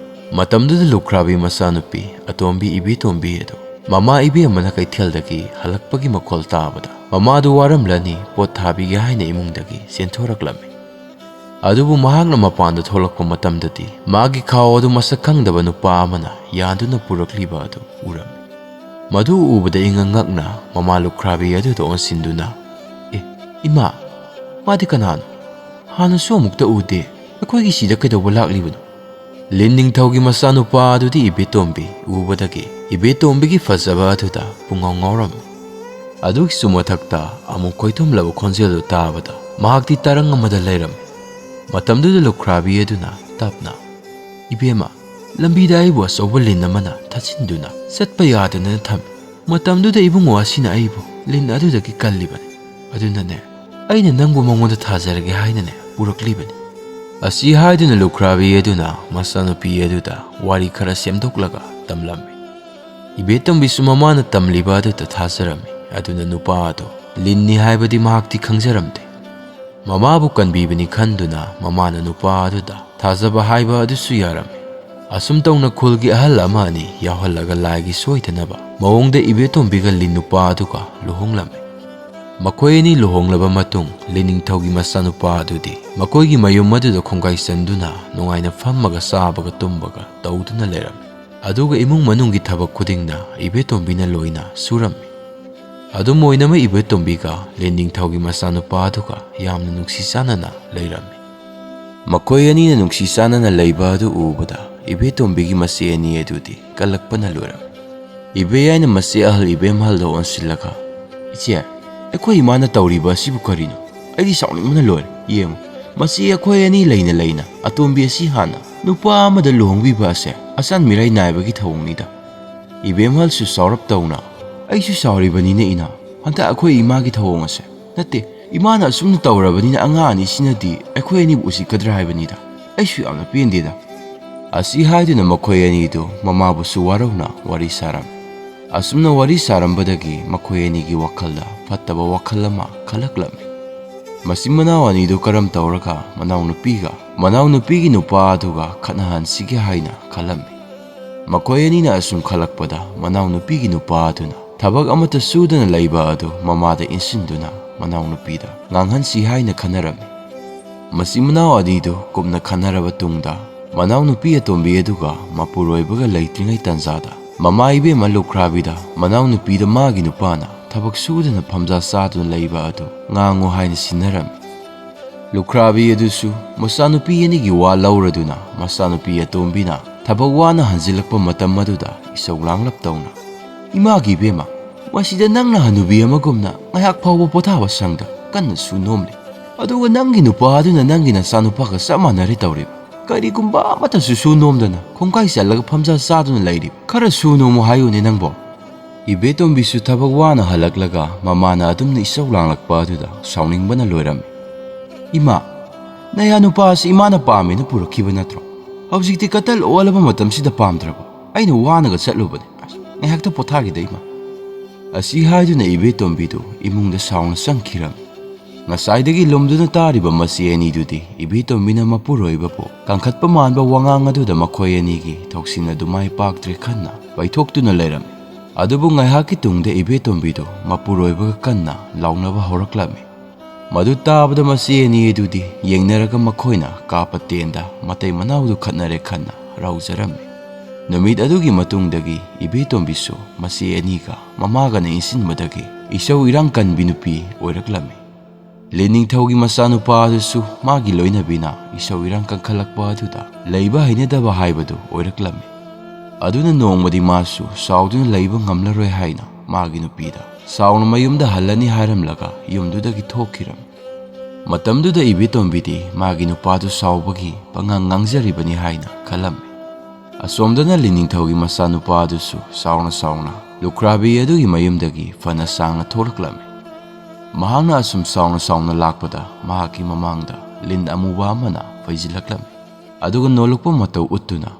ꯃꯇꯝꯗꯨꯗ ꯂꯨꯈ꯭ꯔꯥꯕꯤ ꯃꯆꯥꯅꯨꯄꯤ ꯑꯇꯣꯝꯕꯤ ꯏꯕꯦꯇꯣꯝꯕꯤ ꯑꯗꯨ ꯃꯃꯥ ꯏꯕꯦꯝꯃꯅ ꯀꯩꯊꯦꯜꯗꯒꯤ ꯍꯜꯂꯛꯄꯒꯤ ꯃꯈꯣꯜ ꯇꯥꯕꯗ ꯃꯃꯥꯗꯨ ꯋꯥꯔꯝꯂꯅꯤ, ꯄꯣꯠ ꯊꯥꯕꯤꯒꯦ ꯍꯥꯏꯅ ꯏꯃꯨꯡꯗꯒꯤ ꯆꯦꯟꯊꯣꯔꯛꯂꯝꯃꯤ꯫ ꯑꯗꯨꯕꯨ ꯃꯍꯥꯛꯅ ꯃꯄꯥꯟꯗ ꯊꯣꯛꯂꯛꯄ ꯃꯇꯝꯗꯗꯤ ꯃꯥꯒꯤ ꯈꯥꯎ ꯑꯗꯨ ꯃꯁꯛ ꯈꯪꯗꯕ ꯅꯨꯄꯥ ꯑꯃꯅ ꯌꯥꯟꯗꯨꯅ ꯄꯨꯔꯛꯂꯤꯕ ꯑꯗꯨ ꯎꯔꯝꯃꯤ꯫ ꯃꯗꯨ ꯎꯕꯗ ꯏꯉꯛ ꯉꯛꯅ ꯃꯃꯥ ꯂꯨꯈ꯭ꯔꯥꯕꯤ ꯑꯗꯨꯗ ꯑꯣꯟꯁꯤꯟꯗꯨꯅ, "ꯑꯦ, "ꯏꯃꯥ, ꯃꯥꯗꯤ ꯀꯅꯥꯅꯣ? ꯍꯥꯟꯅꯁꯨ ꯑꯃꯨꯛꯇ ꯎꯗꯦ꯫ ꯑꯩꯈꯣꯏꯒꯤ ꯁꯤꯗ ꯀꯩꯗꯧꯕ ꯂꯥꯛꯂꯤꯕꯅꯣ?" ꯂꯤꯟ ꯅꯤꯡꯊꯧꯒꯤ ꯃꯆꯥꯅꯨꯄꯥ ꯑꯗꯨꯗꯤ ꯏꯕꯦꯇꯣꯝꯕꯤ ꯎꯕꯗꯒꯤ ꯏꯕꯦꯇꯣꯝꯕꯤꯒꯤ ꯐꯖꯕ ꯑꯗꯨꯗ ꯄꯨꯡꯉꯥꯎ ꯉꯥꯎꯔꯝꯃꯤ꯫ ꯑꯗꯨꯒꯤꯁꯨ ꯃꯊꯛꯇ ꯑꯃꯨꯛ ꯈꯣꯏꯊꯨꯝꯂꯕ ꯈꯣꯟꯖꯦꯜꯗꯨ ꯇꯥꯕꯗ ꯃꯍꯥꯛꯇꯤ ꯇꯔꯪ ꯑꯃꯗ ꯂꯩꯔꯝꯃꯤ꯫ ꯃꯇꯝꯗꯨꯗ ꯂꯨꯈ꯭ꯔꯥꯕꯤ ꯑꯗꯨꯅ ꯇꯞꯅ, "ꯏꯕꯦꯝꯃ, ꯂꯝꯕꯤꯗ ꯑꯩꯕꯨ ꯑꯆꯧꯕ ꯂꯤꯟ ꯑꯃꯅ ꯊꯠꯆꯤꯟꯗꯨꯅ ꯆꯠꯄ ꯌꯥꯗꯗꯅ ꯊꯝꯃꯤ꯫ ꯃꯇꯝꯗꯨꯗ ꯏꯕꯨꯡꯉꯣ ꯑꯁꯤꯅ ꯑꯩꯕꯨ ꯂꯤꯟ ꯑꯗꯨꯗꯒꯤ ꯀꯜꯂꯤꯕꯅꯤ꯫ ꯑꯗꯨꯅꯅꯦ, ꯑꯩꯅ ꯅꯪꯕꯨ ꯃꯉꯣꯟꯗ ꯊꯥꯖꯔꯒꯦ ꯍꯥꯏꯅꯅꯦ ꯄꯨꯔꯛꯂꯤꯕꯅꯤ"꯫ ꯑꯁꯤ ꯍꯥꯏꯗꯨꯅ ꯂꯨꯈ꯭ꯔꯥꯕꯤ ꯑꯗꯨꯅ ꯃꯆꯥꯅꯨꯄꯤ ꯑꯗꯨꯗ ꯋꯥꯔꯤ ꯈꯔ ꯁꯦꯝꯗꯣꯛꯂꯒ ꯇꯝꯂꯝꯃꯤ꯫ ꯏꯕꯦꯇꯣꯝꯕꯤꯁꯨ ꯃꯃꯥꯅ ꯇꯝꯂꯤꯕ ꯑꯗꯨꯗ ꯊꯥꯖꯔꯝꯃꯤ꯫ ꯑꯗꯨꯅ ꯅꯨꯄꯥ ꯑꯗꯨ ꯂꯤꯟꯅꯤ ꯍꯥꯏꯕꯗꯤ ꯃꯍꯥꯛꯇꯤ ꯈꯪꯖꯔꯝꯗꯦ꯫ ꯃꯃꯥꯕꯨ ꯀꯟꯕꯤꯕꯅꯤ ꯈꯟꯗꯨꯅ ꯃꯃꯥꯅ ꯅꯨꯄꯥ ꯑꯗꯨꯗ ꯊꯥꯖꯕ ꯍꯥꯏꯕ ꯑꯗꯨꯁꯨ ꯌꯥꯔꯝꯃꯤ꯫ ꯑꯁꯨꯝ ꯇꯧꯅ ꯈꯨꯜꯒꯤ ꯑꯍꯜ ꯑꯃ ꯑꯅꯤ ꯌꯥꯎꯍꯜꯂꯒ ꯂꯥꯏꯒꯤ ꯁꯣꯏꯗꯅꯕ ꯃꯑꯣꯡꯗ ꯏꯕꯦꯇꯣꯝꯕꯤꯒ ꯂꯤꯟ ꯅꯨꯄꯥ ꯑꯗꯨꯒ ꯂꯨꯍꯣꯡꯂꯝꯃꯤ꯫ ꯃꯈꯣꯏ ꯑꯅꯤ ꯂꯨꯍꯣꯡꯂꯕ ꯃꯇꯨꯡ, ꯂꯤꯟ ꯅꯤꯡꯊꯧꯒꯤ ꯃꯆꯥꯅꯨꯄꯥ ꯑꯗꯨꯗꯤ ꯃꯈꯣꯏꯒꯤ ꯃꯌꯨꯝ ꯑꯗꯨꯗ ꯈꯣꯡꯒꯥꯏ ꯆꯟꯗꯨꯅ ꯅꯨꯡꯉꯥꯏꯅ ꯐꯝꯃꯒ ꯆꯥꯕꯒ ꯇꯨꯝꯕꯒ ꯇꯧꯗꯨꯅ ꯂꯩꯔꯝꯃꯤ꯫ ꯑꯗꯨꯒ ꯏꯃꯨꯡ ꯃꯅꯨꯡꯒꯤ ꯊꯕꯛ ꯈꯨꯗꯤꯡꯅ ꯏꯕꯦꯇꯣꯝꯕꯤꯅ ꯂꯣꯏꯅ ꯁꯨꯔꯝꯃꯤ꯫ ꯑꯗꯨꯝ ꯑꯣꯏꯅꯃꯛ ꯏꯕꯦꯇꯣꯝꯕꯤꯒ ꯂꯤꯟ ꯅꯤꯡꯊꯧꯒꯤ ꯃꯆꯥꯅꯨꯄꯥ ꯑꯗꯨꯒ ꯌꯥꯝꯅ ꯅꯨꯡꯁꯤ ꯆꯥꯟꯅꯅ ꯂꯩꯔꯝꯃꯤ꯫ ꯃꯈꯣꯏ ꯑꯅꯤꯅ ꯅꯨꯡꯁꯤ ꯆꯥꯟꯅꯅ ꯂꯩꯕ ꯑꯗꯨ ꯎꯕꯗ ꯏꯕꯦꯇꯣꯝꯕꯤꯒꯤ ꯃꯆꯦ ꯑꯅꯤ ꯑꯗꯨꯗꯤ ꯀꯜꯂꯛꯄꯅ ꯂꯣꯏꯔꯝꯃꯤ꯫ ꯏꯕꯦꯌꯥꯏꯅ ꯃꯆꯦ ꯑꯍꯜ ꯏꯕꯦꯝꯍꯜꯗ ꯑꯣꯟꯁꯤꯜꯂꯒ, "ꯏꯆꯦ, ꯑꯩꯈꯣꯏ ꯏꯃꯥꯅ ꯇꯧꯔꯤꯕ ꯑꯁꯤꯕꯨ ꯀꯔꯤꯅꯣ? ꯑꯩꯗꯤ ꯁꯥꯎꯅꯤꯡꯕꯅ ꯂꯣꯏꯔꯦ꯫ ꯌꯦꯡꯉꯨ, ꯃꯆꯦ ꯑꯩꯈꯣꯏ ꯑꯅꯤ ꯂꯩꯅ ꯂꯩꯅ ꯑꯇꯣꯝꯕꯤ ꯑꯁꯤ ꯍꯥꯟꯅ ꯅꯨꯄꯥ ꯑꯃꯗ ꯂꯨꯍꯣꯡꯕꯤꯕ ꯑꯁꯦ ꯑꯆꯥꯟ ꯃꯤꯔꯥꯏ ꯅꯥꯏꯕꯒꯤ ꯊꯧꯑꯣꯡꯅꯤꯗ"꯫ ꯏꯕꯦꯝꯍꯜꯁꯨ ꯁꯥꯎꯔꯞ ꯇꯧꯅ, "ꯑꯩꯁꯨ ꯁꯥꯎꯔꯤꯕꯅꯤꯅꯦ ꯏꯅꯥꯎ, ꯍꯟꯗꯛ ꯑꯩꯈꯣꯏ ꯏꯃꯥꯒꯤ ꯊꯧꯑꯣꯡ ꯑꯁꯦ꯫ ꯅꯠꯇꯦ, ꯏꯃꯥꯅ ꯑꯁꯨꯝꯅ ꯇꯧꯔꯕꯅꯤꯅ ꯑꯉꯥꯡ ꯑꯅꯤꯁꯤꯅꯗꯤ ꯑꯩꯈꯣꯏ ꯑꯅꯤꯕꯨ ꯎꯁꯤꯠꯀꯗ꯭ꯔꯥ ꯍꯥꯏꯕꯅꯤꯗ꯫ ꯑꯩꯁꯨ ꯌꯥꯝꯅ ꯄꯦꯟꯗꯦꯗ"꯫ ꯑꯁꯤ ꯍꯥꯏꯗꯨꯅ ꯃꯈꯣꯏ ꯑꯅꯤꯗꯨ ꯃꯃꯥꯕꯨꯁꯨ ꯋꯥꯔꯧꯅ ꯋꯥꯔꯤ ꯁꯥꯔꯝꯃꯤ꯫ ꯑꯁꯨꯝꯅ ꯋꯥꯔꯤ ꯁꯥꯔꯝꯕꯗꯒꯤ ꯃꯈꯣꯏ ꯑꯅꯤꯒꯤ ꯋꯥꯈꯜꯗ ꯐꯠꯇꯕ ꯋꯥꯈꯜ ꯑꯃ ꯈꯜꯂꯛꯂꯝꯃꯤ꯫ ꯃꯆꯤꯟ ꯃꯅꯥꯎ ꯑꯅꯤꯗꯨ ꯀꯔꯝ ꯇꯧꯔꯒ ꯃꯅꯥꯎꯅꯨꯄꯤꯒ ꯃꯅꯥꯎꯅꯨꯄꯤꯒꯤ ꯅꯨꯄꯥ ꯑꯗꯨꯒ ꯈꯠꯅꯍꯟꯁꯤꯒꯦ ꯍꯥꯏꯅ ꯈꯜꯂꯝꯃꯤ꯫ ꯃꯈꯣꯏ ꯑꯅꯤꯅ ꯑꯁꯨꯝ ꯈꯜꯂꯛꯄꯗ ꯃꯅꯥꯎꯅꯨꯄꯤꯒꯤ ꯅꯨꯄꯥ ꯑꯗꯨꯅ ꯊꯕꯛ ꯑꯃꯠꯇ ꯁꯨꯗꯅ ꯂꯩꯕ ꯑꯗꯨ ꯃꯃꯥꯗ ꯏꯟꯁꯤꯟꯗꯨꯅ ꯃꯅꯥꯎꯅꯨꯄꯤꯗ ꯉꯥꯡꯍꯟꯁꯤ ꯍꯥꯏꯅ ꯈꯟꯅꯔꯝꯃꯤ꯫ ꯃꯆꯤꯟ ꯃꯅꯥꯎ ꯑꯅꯤꯗꯨ ꯀꯨꯞꯅ ꯈꯟꯅꯔꯕ ꯇꯨꯡꯗ, ꯃꯅꯥꯎꯅꯨꯄꯤ ꯑꯇꯣꯝꯕꯤ ꯑꯗꯨꯒ ꯃꯄꯨꯔꯣꯏꯕꯒ ꯂꯩꯇ꯭ꯔꯤꯉꯩ ꯇꯥꯟꯖꯥꯗ ꯃꯃꯥ ꯏꯕꯦꯝꯃ ꯂꯨꯈ꯭ꯔꯥꯕꯤꯗ ꯃꯅꯥꯎꯅꯨꯄꯤꯗ ꯃꯥꯒꯤ ꯅꯨꯄꯥꯅ ꯊꯕꯛ ꯁꯨꯗꯅ ꯐꯝꯖꯥ ꯆꯥꯗꯨꯅ ꯂꯩꯕ ꯑꯗꯨ ꯉꯥꯡꯉꯨ ꯍꯥꯏꯅ ꯁꯤꯟꯅꯔꯝꯃꯤ꯫ ꯂꯨꯈ꯭ꯔꯥꯕꯤ ꯑꯗꯨꯁꯨ ꯃꯆꯥꯅꯨꯄꯤ ꯑꯅꯤꯒꯤ ꯋꯥ ꯂꯧꯔꯗꯨꯅ ꯃꯆꯥꯅꯨꯄꯤ ꯑꯇꯣꯝꯕꯤꯅ ꯊꯕꯛ ꯋꯥꯅ ꯍꯟꯖꯤꯜꯂꯛꯄ ꯃꯇꯝ ꯑꯗꯨꯗ ꯏꯁꯧ ꯂꯥꯡꯂꯞ ꯇꯧꯅ, "ꯏꯃꯥꯒꯤ ꯏꯕꯦꯝꯃ, ꯃꯁꯤꯗ ꯅꯪꯅ ꯍꯅꯨꯕꯤ ꯑꯃꯒꯨꯝꯅ ꯉꯥꯏꯍꯥꯛ ꯐꯥꯎꯕ ꯄꯣꯊꯥꯕ ꯁꯪꯗ ꯀꯟꯅ ꯁꯨ ꯅꯣꯝꯂꯤ꯫ ꯑꯗꯨꯒ ꯅꯪꯒꯤ ꯅꯨꯄꯥ ꯑꯗꯨꯅ ꯅꯪꯒꯤ ꯅꯆꯥꯅꯨꯄꯥꯒ ꯆꯞ ꯃꯥꯟꯅꯔꯦ ꯇꯧꯔꯤꯕ꯫ ꯀꯔꯤꯒꯨꯝꯕ ꯑꯃꯠꯇꯁꯨ ꯁꯨ ꯅꯣꯝꯗꯅ ꯈꯣꯡꯀꯥꯏ ꯆꯜꯂꯒ ꯐꯝꯖꯥ ꯆꯥꯗꯨꯅ ꯂꯩꯔꯤꯕ꯫ ꯈꯔ ꯁꯨ ꯅꯣꯝꯃꯨ ꯍꯥꯏꯌꯨꯅꯦ ꯅꯪꯕꯣ?" ꯏꯕꯦꯇꯣꯝꯕꯤꯁꯨ ꯊꯕꯛ ꯋꯥꯅ ꯍꯜꯂꯛꯂꯒ ꯃꯃꯥꯅ ꯑꯗꯨꯝꯅ ꯏꯁꯧ ꯂꯥꯡꯂꯛꯄ ꯑꯗꯨꯗ ꯁꯥꯎꯅꯤꯡꯕꯅ ꯂꯣꯏꯔꯝꯃꯤ꯫ "ꯏꯃꯥ, ꯅꯌꯥ ꯅꯨꯄꯥ ꯑꯁꯤ ꯏꯃꯥꯅ ꯄꯥꯝꯃꯦꯅ ꯄꯨꯔꯛꯈꯤꯕ ꯅꯠꯇ꯭ꯔꯣ? ꯍꯧꯖꯤꯛꯇꯤ ꯀꯇꯜ ꯑꯣꯜꯂꯕ ꯃꯇꯝꯁꯤꯗ ꯄꯥꯝꯗ꯭ꯔꯕꯣ? ꯑꯩꯅ ꯋꯥꯅꯒ ꯆꯠꯂꯨꯕꯅꯦ꯫ ꯑꯁ, ꯉꯥꯏꯍꯥꯛꯇ ꯄꯣꯊꯥꯈꯤꯗ ꯏꯃꯥ꯫" ꯑꯁꯤ ꯍꯥꯏꯗꯨꯅ ꯏꯕꯦꯇꯣꯝꯕꯤꯗꯨ ꯏꯃꯨꯡꯗ ꯁꯥꯎꯅ ꯆꯪꯈꯤꯔꯝꯃꯤ꯫ ꯉꯁꯥꯏꯗꯒꯤ ꯂꯨꯝꯗꯨꯅ ꯇꯥꯔꯤꯕ ꯃꯆꯦ ꯑꯅꯤꯗꯨꯗꯤ ꯏꯕꯦꯇꯣꯝꯕꯤꯅ ꯃꯄꯨꯔꯣꯏꯕꯕꯨ ꯀꯟꯈꯠꯄ ꯃꯥꯟꯕ ꯋꯥꯉꯥꯡ ꯑꯗꯨꯗ ꯃꯈꯣꯏ ꯑꯅꯤꯒꯤ ꯊꯧꯁꯤꯟ ꯑꯗꯨ ꯃꯥꯏ ꯄꯥꯛꯇ꯭ꯔꯦ ꯈꯟꯅ ꯄꯩꯊꯣꯛꯇꯨꯅ ꯂꯩꯔꯝꯃꯤ꯫ ꯑꯗꯨꯕꯨ ꯉꯥꯏꯍꯥꯛꯀꯤ ꯇꯨꯡꯗ ꯏꯕꯦꯇꯣꯝꯕꯤꯗꯨ ꯃꯄꯨꯔꯣꯏꯕꯒ ꯀꯟꯅ ꯂꯥꯎꯅꯕ ꯍꯧꯔꯛꯂꯝꯃꯤ꯫ ꯃꯗꯨ ꯇꯥꯕꯗ ꯃꯆꯦ ꯑꯅꯤ ꯑꯗꯨꯗꯤ ꯌꯦꯡꯅꯔꯒ ꯃꯈꯣꯏꯅ ꯀꯥꯞꯄ ꯇꯦꯟꯗ ꯃꯇꯩ ꯃꯅꯥꯎꯗꯨ ꯈꯠꯅꯔꯦ ꯈꯟꯅ ꯍꯔꯥꯎꯖꯔꯝꯃꯤ꯫ ꯅꯨꯃꯤꯠ ꯑꯗꯨꯒꯤ ꯃꯇꯨꯡꯗꯒꯤ ꯏꯕꯦꯇꯣꯝꯕꯤꯁꯨ ꯃꯆꯦ ꯑꯅꯤꯒ ꯃꯃꯥꯒꯅ ꯏꯟꯁꯤꯟꯕꯗꯒꯤ ꯏꯁꯧ ꯏꯔꯥꯡ ꯀꯟꯕꯤ ꯅꯨꯄꯤ ꯑꯣꯏꯔꯛꯂꯝꯃꯤ꯫ ꯂꯤꯟ ꯅꯤꯡꯊꯧꯒꯤ ꯃꯆꯥꯅꯨꯄꯥ ꯑꯗꯨꯁꯨ ꯃꯥꯒꯤ ꯂꯣꯏꯅꯕꯤꯅ ꯏꯁꯧ ꯏꯔꯥꯡ ꯀꯟꯈꯠꯂꯛꯄ ꯑꯗꯨꯗ ꯂꯩꯕ ꯍꯩꯅꯗꯕ ꯍꯥꯏꯕꯗꯨ ꯑꯣꯏꯔꯛꯂꯝꯃꯤ꯫ ꯑꯗꯨꯅ ꯅꯣꯡꯃꯗꯤ ꯃꯥꯁꯨ ꯆꯥꯎꯗꯨꯅ ꯂꯩꯕ ꯉꯝꯂꯔꯣꯏ ꯍꯥꯏꯅ ꯃꯥꯒꯤ ꯅꯨꯄꯤꯗ ꯆꯥꯎꯅ ꯃꯌꯨꯝꯗ ꯍꯜꯂꯅꯤ ꯍꯥꯏꯔꯝꯂꯒ ꯌꯨꯝꯗꯨꯗꯒꯤ ꯊꯣꯛꯈꯤꯔꯝꯃꯤ꯫ ꯃꯇꯝꯗꯨꯗ ꯏꯕꯦꯇꯣꯝꯕꯤꯗꯤ ꯃꯥꯒꯤ ꯅꯨꯄꯥꯗꯨ ꯁꯥꯎꯕꯒꯤ ꯄꯉꯥꯡ ꯉꯥꯡꯖꯔꯤꯕꯅꯤ ꯍꯥꯏꯅ ꯈꯜꯂꯝꯃꯤ꯫ ꯑꯁꯣꯝꯗꯅ ꯂꯤꯟ ꯅꯤꯡꯊꯧꯒꯤ ꯃꯆꯥꯅꯨꯄꯥ ꯑꯗꯨꯁꯨ ꯆꯥꯎꯅ ꯆꯥꯎꯅ ꯂꯨꯈ꯭ꯔꯥꯕꯤ ꯑꯗꯨꯒꯤ ꯃꯌꯨꯝꯗꯒꯤ ꯐꯅ ꯁꯥꯡꯅ ꯊꯣꯛꯂꯛꯂꯝꯃꯤ꯫ ꯃꯍꯥꯛꯅ ꯑꯁꯨꯝ ꯆꯥꯎꯅ ꯆꯥꯎꯅ ꯂꯥꯛꯄꯗ ꯃꯍꯥꯛꯀꯤ ꯃꯃꯥꯡꯗ ꯂꯤꯟ ꯑꯃꯨꯕ ꯑꯃꯅ ꯐꯩꯖꯤꯜꯂꯛꯂꯝꯃꯤ꯫ ꯑꯗꯨꯒ ꯅꯣꯜꯂꯛꯄ ꯃꯇꯧ ꯎꯠꯇꯨꯅ,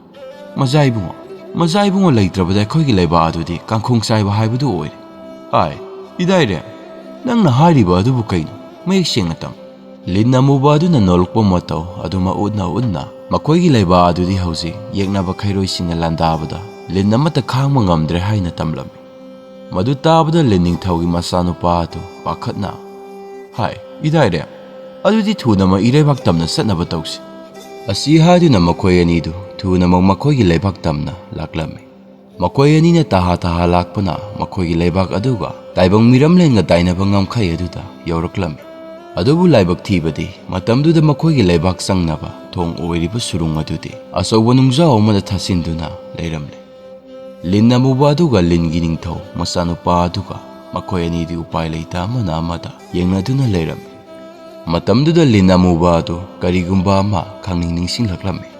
"ꯃꯖꯥ ꯏꯕꯨꯡꯉꯣ, ꯃꯖꯥ ꯏꯕꯨꯡꯉꯣ ꯂꯩꯇ꯭ꯔꯕꯗ ꯑꯩꯈꯣꯏꯒꯤ ꯂꯩꯕꯥꯛ ꯑꯗꯨꯗꯤ ꯀꯥꯡꯈꯣꯡ ꯆꯥꯏꯕ ꯍꯥꯏꯕꯗꯨ ꯑꯣꯏꯔꯦ꯫ ꯍꯥꯏ, ꯏꯗꯥꯏꯔꯦ, ꯅꯪꯅ ꯍꯥꯏꯔꯤꯕ ꯑꯗꯨꯕꯨ ꯀꯩꯅꯣ? ꯃꯌꯦꯛ ꯁꯦꯡꯅ ꯇꯝ꯫" ꯂꯤꯟ ꯑꯃꯨꯕ ꯑꯗꯨꯅ ꯅꯣꯜꯂꯛꯄ ꯃꯇꯧ ꯑꯗꯨꯃꯛ ꯎꯠꯅ ꯎꯠꯅ ꯃꯈꯣꯏꯒꯤ ꯂꯩꯕꯥꯛ ꯑꯗꯨꯗꯤ ꯍꯧꯖꯤꯛ ꯌꯦꯛꯅꯕ ꯈꯩꯔꯣꯏꯁꯤꯡꯅ ꯂꯥꯟꯗꯥꯕꯗ ꯂꯤꯟ ꯑꯃꯠꯇ ꯈꯥꯡꯕ ꯉꯝꯗ꯭ꯔꯦ ꯍꯥꯏꯅ ꯇꯝꯂꯝꯃꯤ꯫ ꯃꯗꯨ ꯇꯥꯕꯗ ꯂꯤꯟ ꯅꯤꯡꯊꯧꯒꯤ ꯃꯆꯥꯅꯨꯄꯥ ꯑꯗꯨ ꯄꯥꯈꯠꯅ, "ꯍꯥꯏ, ꯏꯗꯥꯏꯔꯦ, ꯑꯗꯨꯗꯤ ꯊꯨꯅꯃꯛ ꯏꯔꯩꯕꯥꯛ ꯇꯝꯅ ꯆꯠꯅꯕ ꯇꯧꯁꯤ꯫" ꯑꯁꯤ ꯍꯥꯏꯗꯨꯅ ꯃꯈꯣꯏ ꯑꯅꯤꯗꯨ ꯊꯨꯅꯃꯛ ꯃꯈꯣꯏꯒꯤ ꯂꯩꯕꯥꯛ ꯇꯝꯅ ꯂꯥꯛꯂꯝꯃꯤ꯫ ꯃꯈꯣꯏ ꯑꯅꯤꯅ ꯇꯍꯥ ꯇꯍꯥ ꯂꯥꯛꯄꯅ ꯃꯈꯣꯏꯒꯤ ꯂꯩꯕꯥꯛ ꯑꯗꯨꯒ ꯇꯥꯏꯕꯪ ꯃꯤꯔꯝꯂꯦꯟꯒ ꯇꯥꯏꯅꯕ ꯉꯝꯈꯩ ꯑꯗꯨꯗ ꯌꯧꯔꯛꯂꯝꯃꯤ꯫ ꯑꯗꯨꯕꯨ ꯂꯥꯏꯕꯛ ꯊꯤꯕꯗꯤ ꯃꯇꯝꯗꯨꯗ ꯃꯈꯣꯏꯒꯤ ꯂꯩꯕꯥꯛ ꯆꯪꯅꯕ ꯊꯣꯡ ꯑꯣꯏꯔꯤꯕ ꯁꯨꯔꯨꯡ ꯑꯗꯨꯗꯤ ꯑꯆꯧꯕ ꯅꯨꯡꯖꯥꯎ ꯑꯃꯗ ꯊꯥꯁꯤꯟꯗꯨꯅ ꯂꯩꯔꯝꯂꯦ꯫ ꯂꯤꯟ ꯑꯃꯨꯕ ꯑꯗꯨꯒ ꯂꯤꯟꯒꯤ ꯅꯤꯡꯊꯧ ꯃꯆꯥꯅꯨꯄꯥ ꯑꯗꯨꯒ ꯃꯈꯣꯏ ꯑꯅꯤꯗꯤ ꯎꯄꯥꯏ ꯂꯩꯇ ꯑꯃꯅ ꯑꯃꯗ ꯌꯦꯡꯅꯗꯨꯅ ꯂꯩꯔꯝꯃꯤ꯫ ꯃꯇꯝꯗꯨꯗ ꯂꯤꯟ ꯑꯃꯨꯕ ꯑꯗꯨ ꯀꯔꯤꯒꯨꯝꯕ ꯑꯃ ꯈꯪꯅꯤꯡ ꯅꯤꯡꯁꯤꯡꯂꯛꯂꯝꯃꯤ꯫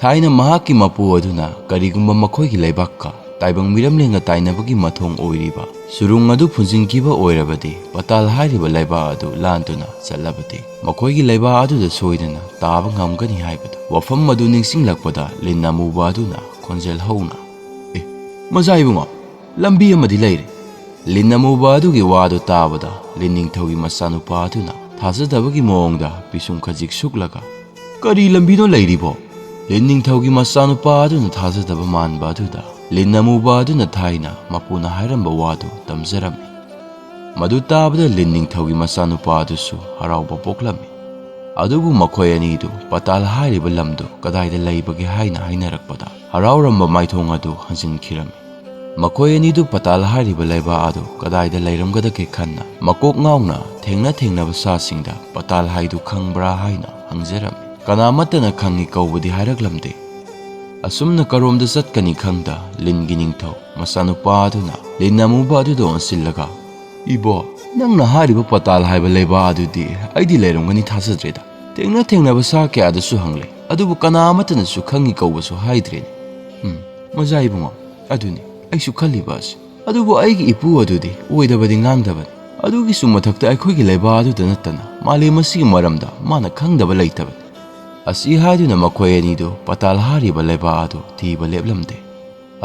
ꯊꯥꯏꯅ ꯃꯍꯥꯛꯀꯤ ꯃꯄꯨ ꯑꯗꯨꯅ ꯀꯔꯤꯒꯨꯝꯕ ꯃꯈꯣꯏꯒꯤ ꯂꯩꯕꯥꯛꯀ ꯇꯥꯏꯕꯪ ꯃꯤꯔꯝꯂꯦꯟꯒ ꯇꯥꯏꯅꯕꯒꯤ ꯃꯊꯣꯡ ꯑꯣꯏꯔꯤꯕ ꯁꯨꯔꯨꯡ ꯑꯗꯨ ꯐꯨꯟꯖꯤꯟꯈꯤꯕ ꯑꯣꯏꯔꯕꯗꯤ, ꯄꯇꯥꯜ ꯍꯥꯏꯔꯤꯕ ꯂꯩꯕꯥꯛ ꯑꯗꯨ ꯂꯥꯟꯗꯨꯅ ꯆꯠꯂꯕꯗꯤ, ꯃꯈꯣꯏꯒꯤ ꯂꯩꯕꯥꯛ ꯑꯗꯨꯗ ꯁꯣꯏꯗꯅ ꯇꯥꯕ ꯉꯝꯒꯅꯤ ꯍꯥꯏꯕꯗꯨ, ꯋꯥꯐꯝ ꯑꯗꯨ ꯅꯤꯡꯁꯤꯡꯂꯛꯄꯗ ꯂꯤꯟ ꯑꯃꯨꯕ ꯑꯗꯨꯅ ꯈꯣꯟꯖꯦꯜ ꯍꯧꯅ, "ꯑꯦ, ꯃꯖꯥ ꯏꯕꯨꯡꯉꯣ, ꯂꯝꯕꯤ ꯑꯃꯗꯤ ꯂꯩꯔꯦ!" ꯂꯤꯟ ꯑꯃꯨꯕ ꯑꯗꯨꯒꯤ ꯋꯥꯗꯨ ꯇꯥꯕꯗ ꯂꯤꯟ ꯅꯤꯡꯊꯧꯒꯤ ꯃꯆꯥꯅꯨꯄꯥ ꯑꯗꯨꯅ ꯊꯥꯖꯗꯕꯒꯤ ꯃꯑꯣꯡꯗ ꯄꯤꯁꯨꯝ ꯈꯖꯤꯛ ꯁꯨꯛꯂꯒ, "ꯀꯔꯤ ꯂꯝꯕꯤꯅꯣ ꯂꯩꯔꯤꯕꯣ?" ꯂꯤꯟ ꯅꯤꯡꯊꯧꯒꯤ ꯃꯆꯥꯅꯨꯄꯥ ꯑꯗꯨꯅ ꯊꯥꯖꯗꯕ ꯃꯥꯟꯕ ꯑꯗꯨꯗ ꯂꯤꯟ ꯑꯃꯨꯕ ꯑꯗꯨꯅ ꯊꯥꯏꯅ ꯃꯄꯨꯅ ꯍꯥꯏꯔꯝꯕ ꯋꯥꯗꯨ ꯇꯝꯖꯔꯝꯃꯤ꯫ ꯃꯗꯨ ꯇꯥꯕꯗ ꯂꯤꯟ ꯅꯤꯡꯊꯧꯒꯤ ꯃꯆꯥꯅꯨꯄꯥ ꯑꯗꯨꯁꯨ ꯍꯔꯥꯎꯕ ꯄꯣꯛꯂꯝꯃꯤ꯫ ꯑꯗꯨꯕꯨ ꯃꯈꯣꯏ ꯑꯅꯤꯗꯨ ꯄꯇꯥꯜ ꯍꯥꯏꯔꯤꯕ ꯂꯝꯗꯨ ꯀꯗꯥꯏꯗ ꯂꯩꯕꯒꯦ ꯍꯥꯏꯅ ꯍꯥꯏꯅꯔꯛꯄꯗ, ꯍꯔꯥꯎꯔꯝꯕ ꯃꯥꯏꯊꯣꯡ ꯑꯗꯨ ꯍꯟꯖꯤꯟꯈꯤꯔꯝꯃꯤ꯫ ꯃꯈꯣꯏ ꯑꯅꯤꯗꯨ ꯄꯇꯥꯜ ꯍꯥꯏꯔꯤꯕ ꯂꯩꯕꯥꯛ ꯑꯗꯨ ꯀꯗꯥꯏꯗ ꯂꯩꯔꯝꯒꯗꯒꯦ ꯈꯟꯅ, ꯃꯀꯣꯛ ꯉꯥꯎꯅ ꯊꯦꯡꯅ ꯊꯦꯡꯅꯕ ꯁꯥꯁꯤꯡꯗ ꯄꯇꯥꯜ ꯍꯥꯏꯗꯨ ꯈꯪꯕ꯭ꯔꯥ ꯍꯥꯏꯅ ꯍꯪꯖꯔꯝꯃꯤ꯫ ꯀꯅꯥꯃꯠꯇꯅ ꯈꯪꯏ ꯀꯧꯕꯗꯤ ꯍꯥꯏꯔꯛꯂꯝꯗꯦ꯫ ꯑꯁꯨꯝꯅ ꯀꯔꯣꯝꯗ ꯆꯠꯀꯅꯤ ꯈꯪꯗ ꯂꯤꯟꯒꯤ ꯅꯤꯡꯊꯧ ꯃꯆꯥꯅꯨꯄꯥ ꯑꯗꯨꯅ ꯂꯤꯟ ꯑꯃꯨꯕ ꯑꯗꯨꯗ ꯑꯣꯟꯁꯤꯜꯂꯒ, "ꯏꯕꯣ, ꯅꯪꯅ ꯍꯥꯏꯔꯤꯕ ꯄꯇꯥꯜ ꯍꯥꯏꯕ ꯂꯩꯕꯥꯛ ꯑꯗꯨꯗꯤ ꯑꯩꯗꯤ ꯂꯩꯔꯝꯒꯅꯤ ꯊꯥꯖꯗ꯭ꯔꯦꯗ꯫ ꯊꯦꯡꯅ ꯊꯦꯡꯅꯕ ꯁꯥ ꯀꯌꯥꯗꯁꯨ ꯍꯪꯂꯦ, ꯑꯗꯨꯕꯨ ꯀꯅꯥ ꯑꯃꯠꯇꯅꯁꯨ ꯈꯪꯏ ꯀꯧꯕꯁꯨ ꯍꯥꯏꯗ꯭ꯔꯦꯅꯦ꯫ ꯎꯝ, ꯃꯖꯥ ꯏꯕꯨꯡꯉꯣ, ꯑꯗꯨꯅꯤ ꯑꯩꯁꯨ ꯈꯜꯂꯤꯕ ꯑꯁꯤ꯫ ꯑꯗꯨꯕꯨ ꯑꯩꯒꯤ ꯏꯄꯨ ꯑꯗꯨꯗꯤ ꯑꯣꯏꯗꯕꯗꯤ ꯉꯥꯡꯗꯕꯅꯤ꯫ ꯑꯗꯨꯒꯤꯁꯨ ꯃꯊꯛꯇ ꯑꯩꯈꯣꯏꯒꯤ ꯂꯩꯕꯥꯛ ꯑꯗꯨꯗ ꯅꯠꯇꯅ ꯃꯥꯂꯦꯝ ꯑꯁꯤꯒꯤ ꯃꯔꯝꯗ ꯃꯥꯅ ꯈꯪꯗꯕ ꯂꯩꯇꯕꯅꯤ"꯫ ꯑꯁꯤ ꯍꯥꯏꯗꯨꯅ ꯃꯈꯣꯏ ꯑꯅꯤꯗꯨ ꯄꯇꯥꯜ ꯍꯥꯏꯔꯤꯕ ꯂꯩꯕꯥꯛ ꯑꯗꯨ ꯊꯤꯕ ꯂꯦꯞꯂꯝꯗꯦ꯫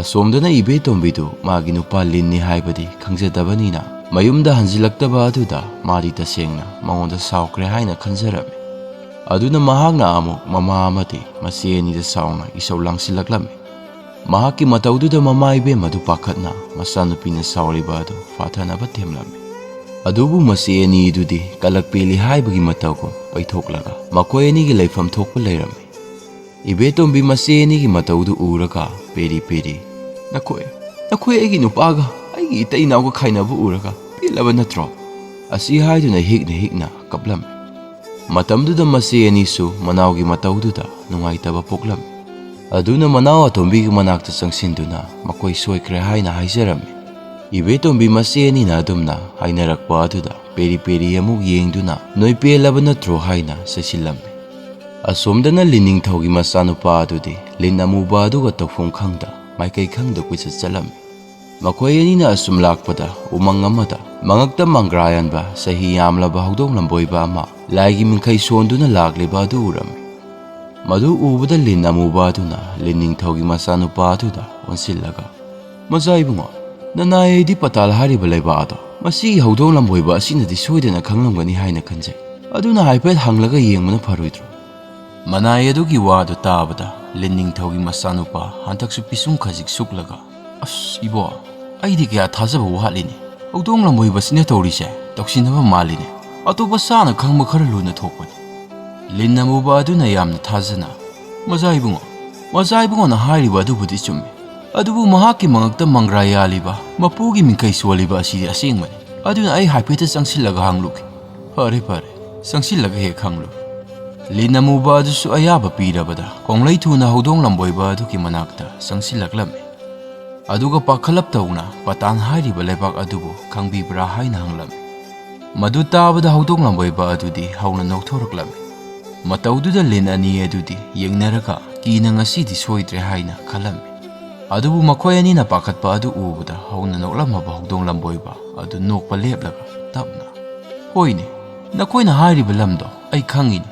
ꯑꯁꯣꯝꯗꯅ ꯏꯕꯦꯇꯣꯝꯕꯤꯗꯨ ꯃꯥꯒꯤ ꯅꯨꯄꯥ ꯂꯤꯟꯅꯤ ꯍꯥꯏꯕꯗꯤ ꯈꯪꯖꯗꯕꯅꯤꯅ, ꯃꯌꯨꯝꯗ ꯍꯟꯖꯤꯜꯂꯛꯇꯕ ꯑꯗꯨꯗ ꯃꯥꯗꯤ ꯇꯁꯦꯡꯅ ꯃꯉꯣꯟꯗ ꯁꯥꯎꯈ꯭ꯔꯦ ꯍꯥꯏꯅ ꯈꯟꯖꯔꯝꯃꯤ꯫ ꯑꯗꯨꯅ ꯃꯍꯥꯛꯅ ꯑꯃꯨꯛ ꯃꯃꯥ ꯑꯃꯗꯤ ꯃꯆꯦ ꯑꯅꯤꯗ ꯁꯥꯎꯅ ꯏꯁꯧ ꯂꯥꯡꯁꯤꯜꯂꯛꯂꯝꯃꯤ꯫ ꯃꯍꯥꯛꯀꯤ ꯃꯇꯧꯗꯨꯗ ꯃꯃꯥ ꯏꯕꯦꯝ ꯑꯗꯨ ꯄꯥꯈꯠꯅ ꯃꯆꯥꯅꯨꯄꯤꯅ ꯁꯥꯎꯔꯤꯕ ꯑꯗꯨ ꯐꯥꯊꯅꯕ ꯊꯦꯝꯂꯝꯃꯤ꯫ ꯑꯗꯨꯕꯨ ꯃꯆꯦ ꯑꯅꯤꯗꯨꯗꯤ ꯀꯂꯛ ꯄꯦꯜꯂꯤ ꯍꯥꯏꯕꯒꯤ ꯃꯇꯧꯒꯨꯝ ꯄꯩꯊꯣꯛꯂꯒ ꯃꯈꯣꯏ ꯑꯅꯤꯒꯤ ꯂꯩꯐꯝ ꯊꯣꯛꯄ ꯂꯩꯔꯝꯃꯤ꯫ ꯏꯕꯦꯇꯣꯝꯕꯤ ꯃꯆꯦ ꯑꯅꯤꯒꯤ ꯃꯇꯧꯗꯨ ꯎꯔꯒ ꯄꯦꯔꯤ ꯄꯦꯔꯤ, "ꯅꯈꯣꯏ, ꯅꯈꯣꯏ ꯑꯩꯒꯤ ꯅꯨꯄꯥꯒ ꯑꯩ ꯏꯇꯩ ꯏꯅꯥꯎꯒ ꯈꯥꯏꯅꯕ ꯎꯔꯒ ꯄꯦꯜꯂꯕ ꯅꯠꯇ꯭ꯔꯣ?" ꯑꯁꯤ ꯍꯥꯏꯗꯨꯅ ꯍꯤꯛꯅ ꯍꯤꯛꯅ ꯀꯞꯂꯝꯃꯤ꯫ ꯃꯇꯝꯗꯨꯗ ꯃꯆꯦ ꯑꯅꯤꯁꯨ ꯃꯅꯥꯎꯒꯤ ꯃꯇꯧꯗꯨꯗ ꯅꯨꯡꯉꯥꯏꯇꯕ ꯄꯣꯛꯂꯝꯃꯤ꯫ ꯑꯗꯨꯅ ꯃꯅꯥꯎ ꯑꯇꯣꯝꯕꯤꯒꯤ ꯃꯅꯥꯛꯇ ꯆꯪꯁꯤꯟꯗꯨꯅ ꯃꯈꯣꯏ ꯁꯣꯏꯈ꯭ꯔꯦ ꯍꯥꯏꯅ ꯍꯥꯏꯖꯔꯝꯃꯤ꯫ ꯏꯕꯦꯇꯣꯝꯕꯤ ꯃꯆꯦ ꯑꯅꯤꯅ ꯑꯗꯨꯝꯅ ꯍꯥꯏꯅꯔꯛꯄ ꯑꯗꯨꯗ ꯄꯦꯔꯤ ꯄꯦꯔꯤ ꯑꯃꯨꯛ ꯌꯦꯡꯗꯨꯅ "ꯅꯣꯏ ꯄꯦꯜꯂꯕ ꯅꯠꯇ꯭ꯔꯣ?" ꯍꯥꯏꯅ ꯆꯩꯁꯤꯜꯂꯝꯃꯤ꯫ ꯑꯁꯣꯝꯗꯅ ꯂꯤꯟ ꯅꯤꯡꯊꯧꯒꯤ ꯃꯆꯥꯅꯨꯄꯥ ꯑꯗꯨꯗꯤ ꯂꯤꯟ ꯑꯃꯨꯕ ꯑꯗꯨꯒ ꯇꯧꯐꯝ ꯈꯪꯗ ꯃꯥꯏꯀꯩ ꯈꯪꯗ ꯀꯣꯏꯆꯠ ꯆꯠꯂꯝꯃꯤ꯫ ꯃꯈꯣꯏ ꯑꯅꯤꯅ ꯑꯁꯨꯝ ꯂꯥꯛꯄꯗ ꯎꯃꯪ ꯑꯃꯗ ꯃꯉꯛꯇ ꯃꯪꯒ꯭ꯔꯥ ꯌꯥꯟꯕ ꯆꯍꯤ ꯌꯥꯝꯂꯕ ꯍꯧꯗꯣꯡ ꯂꯝꯕꯣꯏꯕ ꯑꯃ ꯂꯥꯏꯒꯤ ꯃꯤꯡꯈꯩ ꯁꯣꯟꯗꯨꯅ ꯂꯥꯛꯂꯤꯕ ꯑꯗꯨ ꯎꯔꯝꯃꯤ꯫ ꯃꯗꯨ ꯎꯕꯗ ꯂꯤꯟ ꯑꯃꯨꯕ ꯑꯗꯨꯅ ꯂꯤꯟ ꯅꯤꯡꯊꯧꯒꯤ ꯃꯆꯥꯅꯨꯄꯥ ꯑꯗꯨꯗ ꯑꯣꯟꯁꯤꯜꯂꯒ, "ꯃꯆꯥ ꯏꯕꯨꯡꯉꯣ, ꯅꯅꯥꯏ ꯑꯩꯗꯤ ꯄꯇꯥꯜ ꯍꯥꯏꯔꯤꯕ ꯂꯩꯕꯥꯛ ꯑꯗꯣ ꯃꯁꯤꯒꯤ ꯍꯧꯗꯣꯡ ꯂꯝꯕꯣꯏꯕ ꯑꯁꯤꯅꯗꯤ ꯁꯣꯏꯗꯅ ꯈꯪꯂꯝꯒꯅꯤ ꯍꯥꯏꯅ ꯈꯟꯖꯩ꯫ ꯑꯗꯨꯅ ꯍꯥꯏꯐꯦꯠ ꯍꯪꯂꯒ ꯌꯦꯡꯕꯅ ꯐꯔꯣꯏꯗ꯭ꯔꯣ?" ꯃꯅꯥꯏ ꯑꯗꯨꯒꯤ ꯋꯥꯗꯨ ꯇꯥꯕꯗ ꯂꯤꯟ ꯅꯤꯡꯊꯧꯒꯤ ꯃꯆꯥꯅꯨꯄꯥ ꯍꯟꯗꯛꯁꯨ ꯄꯤꯁꯨꯝ ꯈꯖꯤꯛ ꯁꯨꯛꯂꯒ, "ꯑꯁ ꯏꯕꯣ, ꯑꯩꯗꯤ ꯀꯌꯥ ꯊꯥꯖꯕ ꯋꯥꯠꯂꯤꯅꯦ꯫ ꯍꯧꯗꯣꯡ ꯂꯝꯕꯣꯏꯕꯁꯤꯅ ꯇꯧꯔꯤꯁꯦ ꯇꯧꯁꯤꯟꯅꯕ ꯃꯥꯜꯂꯤꯅꯦ꯫ ꯑꯇꯣꯞꯄ ꯁꯥꯅ ꯈꯪꯕ ꯈꯔ ꯂꯨꯅ ꯊꯣꯛꯄꯅꯤ꯫" ꯂꯤꯟ ꯑꯃꯨꯕ ꯑꯗꯨꯅ ꯌꯥꯝꯅ ꯊꯥꯖꯅ, "ꯃꯆꯥ ꯏꯕꯨꯡꯉꯣ, ꯃꯆꯥ ꯏꯕꯨꯡꯉꯣꯅ ꯍꯥꯏꯔꯤꯕ ꯑꯗꯨꯕꯨꯗꯤ ꯆꯨꯝꯃꯤ꯫ ꯑꯗꯨꯕꯨ ꯃꯍꯥꯛꯀꯤ ꯃꯉꯛꯇ ꯃꯪꯒ꯭ꯔꯥ ꯌꯥꯜꯂꯤꯕ, ꯃꯄꯨꯒꯤ ꯃꯤꯡꯈꯩ ꯁꯣꯜꯂꯤꯕ ꯑꯁꯤꯗꯤ ꯑꯁꯦꯡꯕꯅꯤ꯫ ꯑꯗꯨꯅ ꯑꯩ ꯍꯥꯏꯐꯦꯠꯇ ꯆꯪꯁꯤꯜꯂꯒ ꯍꯪꯂꯨꯒꯦ꯫" "ꯐꯔꯦ, ꯐꯔꯦ, ꯆꯪꯁꯤꯜꯂꯒ ꯍꯦꯛ ꯍꯪꯂꯨ꯫" ꯂꯤꯟ ꯑꯃꯨꯕ ꯑꯗꯨꯁꯨ ꯑꯌꯥꯕ ꯄꯤꯔꯕꯗ ꯈꯣꯡꯂꯩ ꯊꯨꯅ ꯍꯧꯗꯣꯡ ꯂꯝꯕꯣꯏꯕ ꯑꯗꯨꯒꯤ ꯃꯅꯥꯛꯇ ꯆꯪꯁꯤꯜꯂꯛꯂꯝꯃꯤ꯫ ꯑꯗꯨꯒ ꯄꯥꯈꯠꯂꯞ ꯇꯧꯅ ꯄꯇꯥꯟ ꯍꯥꯏꯔꯤꯕ ꯂꯩꯕꯥꯛ ꯑꯗꯨꯕꯨ ꯈꯪꯕꯤꯕ꯭ꯔꯥ ꯍꯥꯏꯅ ꯍꯪꯂꯝꯃꯤ꯫ ꯃꯗꯨ ꯇꯥꯕꯗ ꯍꯧꯗꯣꯡ ꯂꯝꯕꯣꯏꯕ ꯑꯗꯨꯗꯤ ꯍꯧꯅ ꯅꯣꯛꯊꯣꯔꯛꯂꯝꯃꯤ꯫ ꯃꯇꯧꯗꯨꯗ ꯂꯤꯟ ꯑꯅꯤ ꯑꯗꯨꯗꯤ ꯌꯦꯡꯅꯔꯒ ꯀꯤꯅ ꯉꯁꯤꯗꯤ ꯁꯣꯏꯗ꯭ꯔꯦ ꯍꯥꯏꯅ ꯈꯜꯂꯝꯃꯤ꯫ ꯑꯗꯨꯕꯨ ꯃꯈꯣꯏ ꯑꯅꯤꯅ ꯄꯥꯈꯠꯄ ꯑꯗꯨ ꯎꯕꯗ ꯍꯧꯅ ꯅꯣꯛꯂꯝꯃꯕ ꯍꯧꯗꯣꯡ ꯂꯝꯕꯣꯏꯕ ꯑꯗꯨ ꯅꯣꯛꯄ ꯂꯦꯞꯂꯒ ꯇꯞꯅ, "ꯍꯣꯏꯅꯦ, ꯅꯈꯣꯏꯅ ꯍꯥꯏꯔꯤꯕ ꯂꯝꯗꯣ ꯑꯩ ꯈꯪꯉꯤꯅꯤ꯫"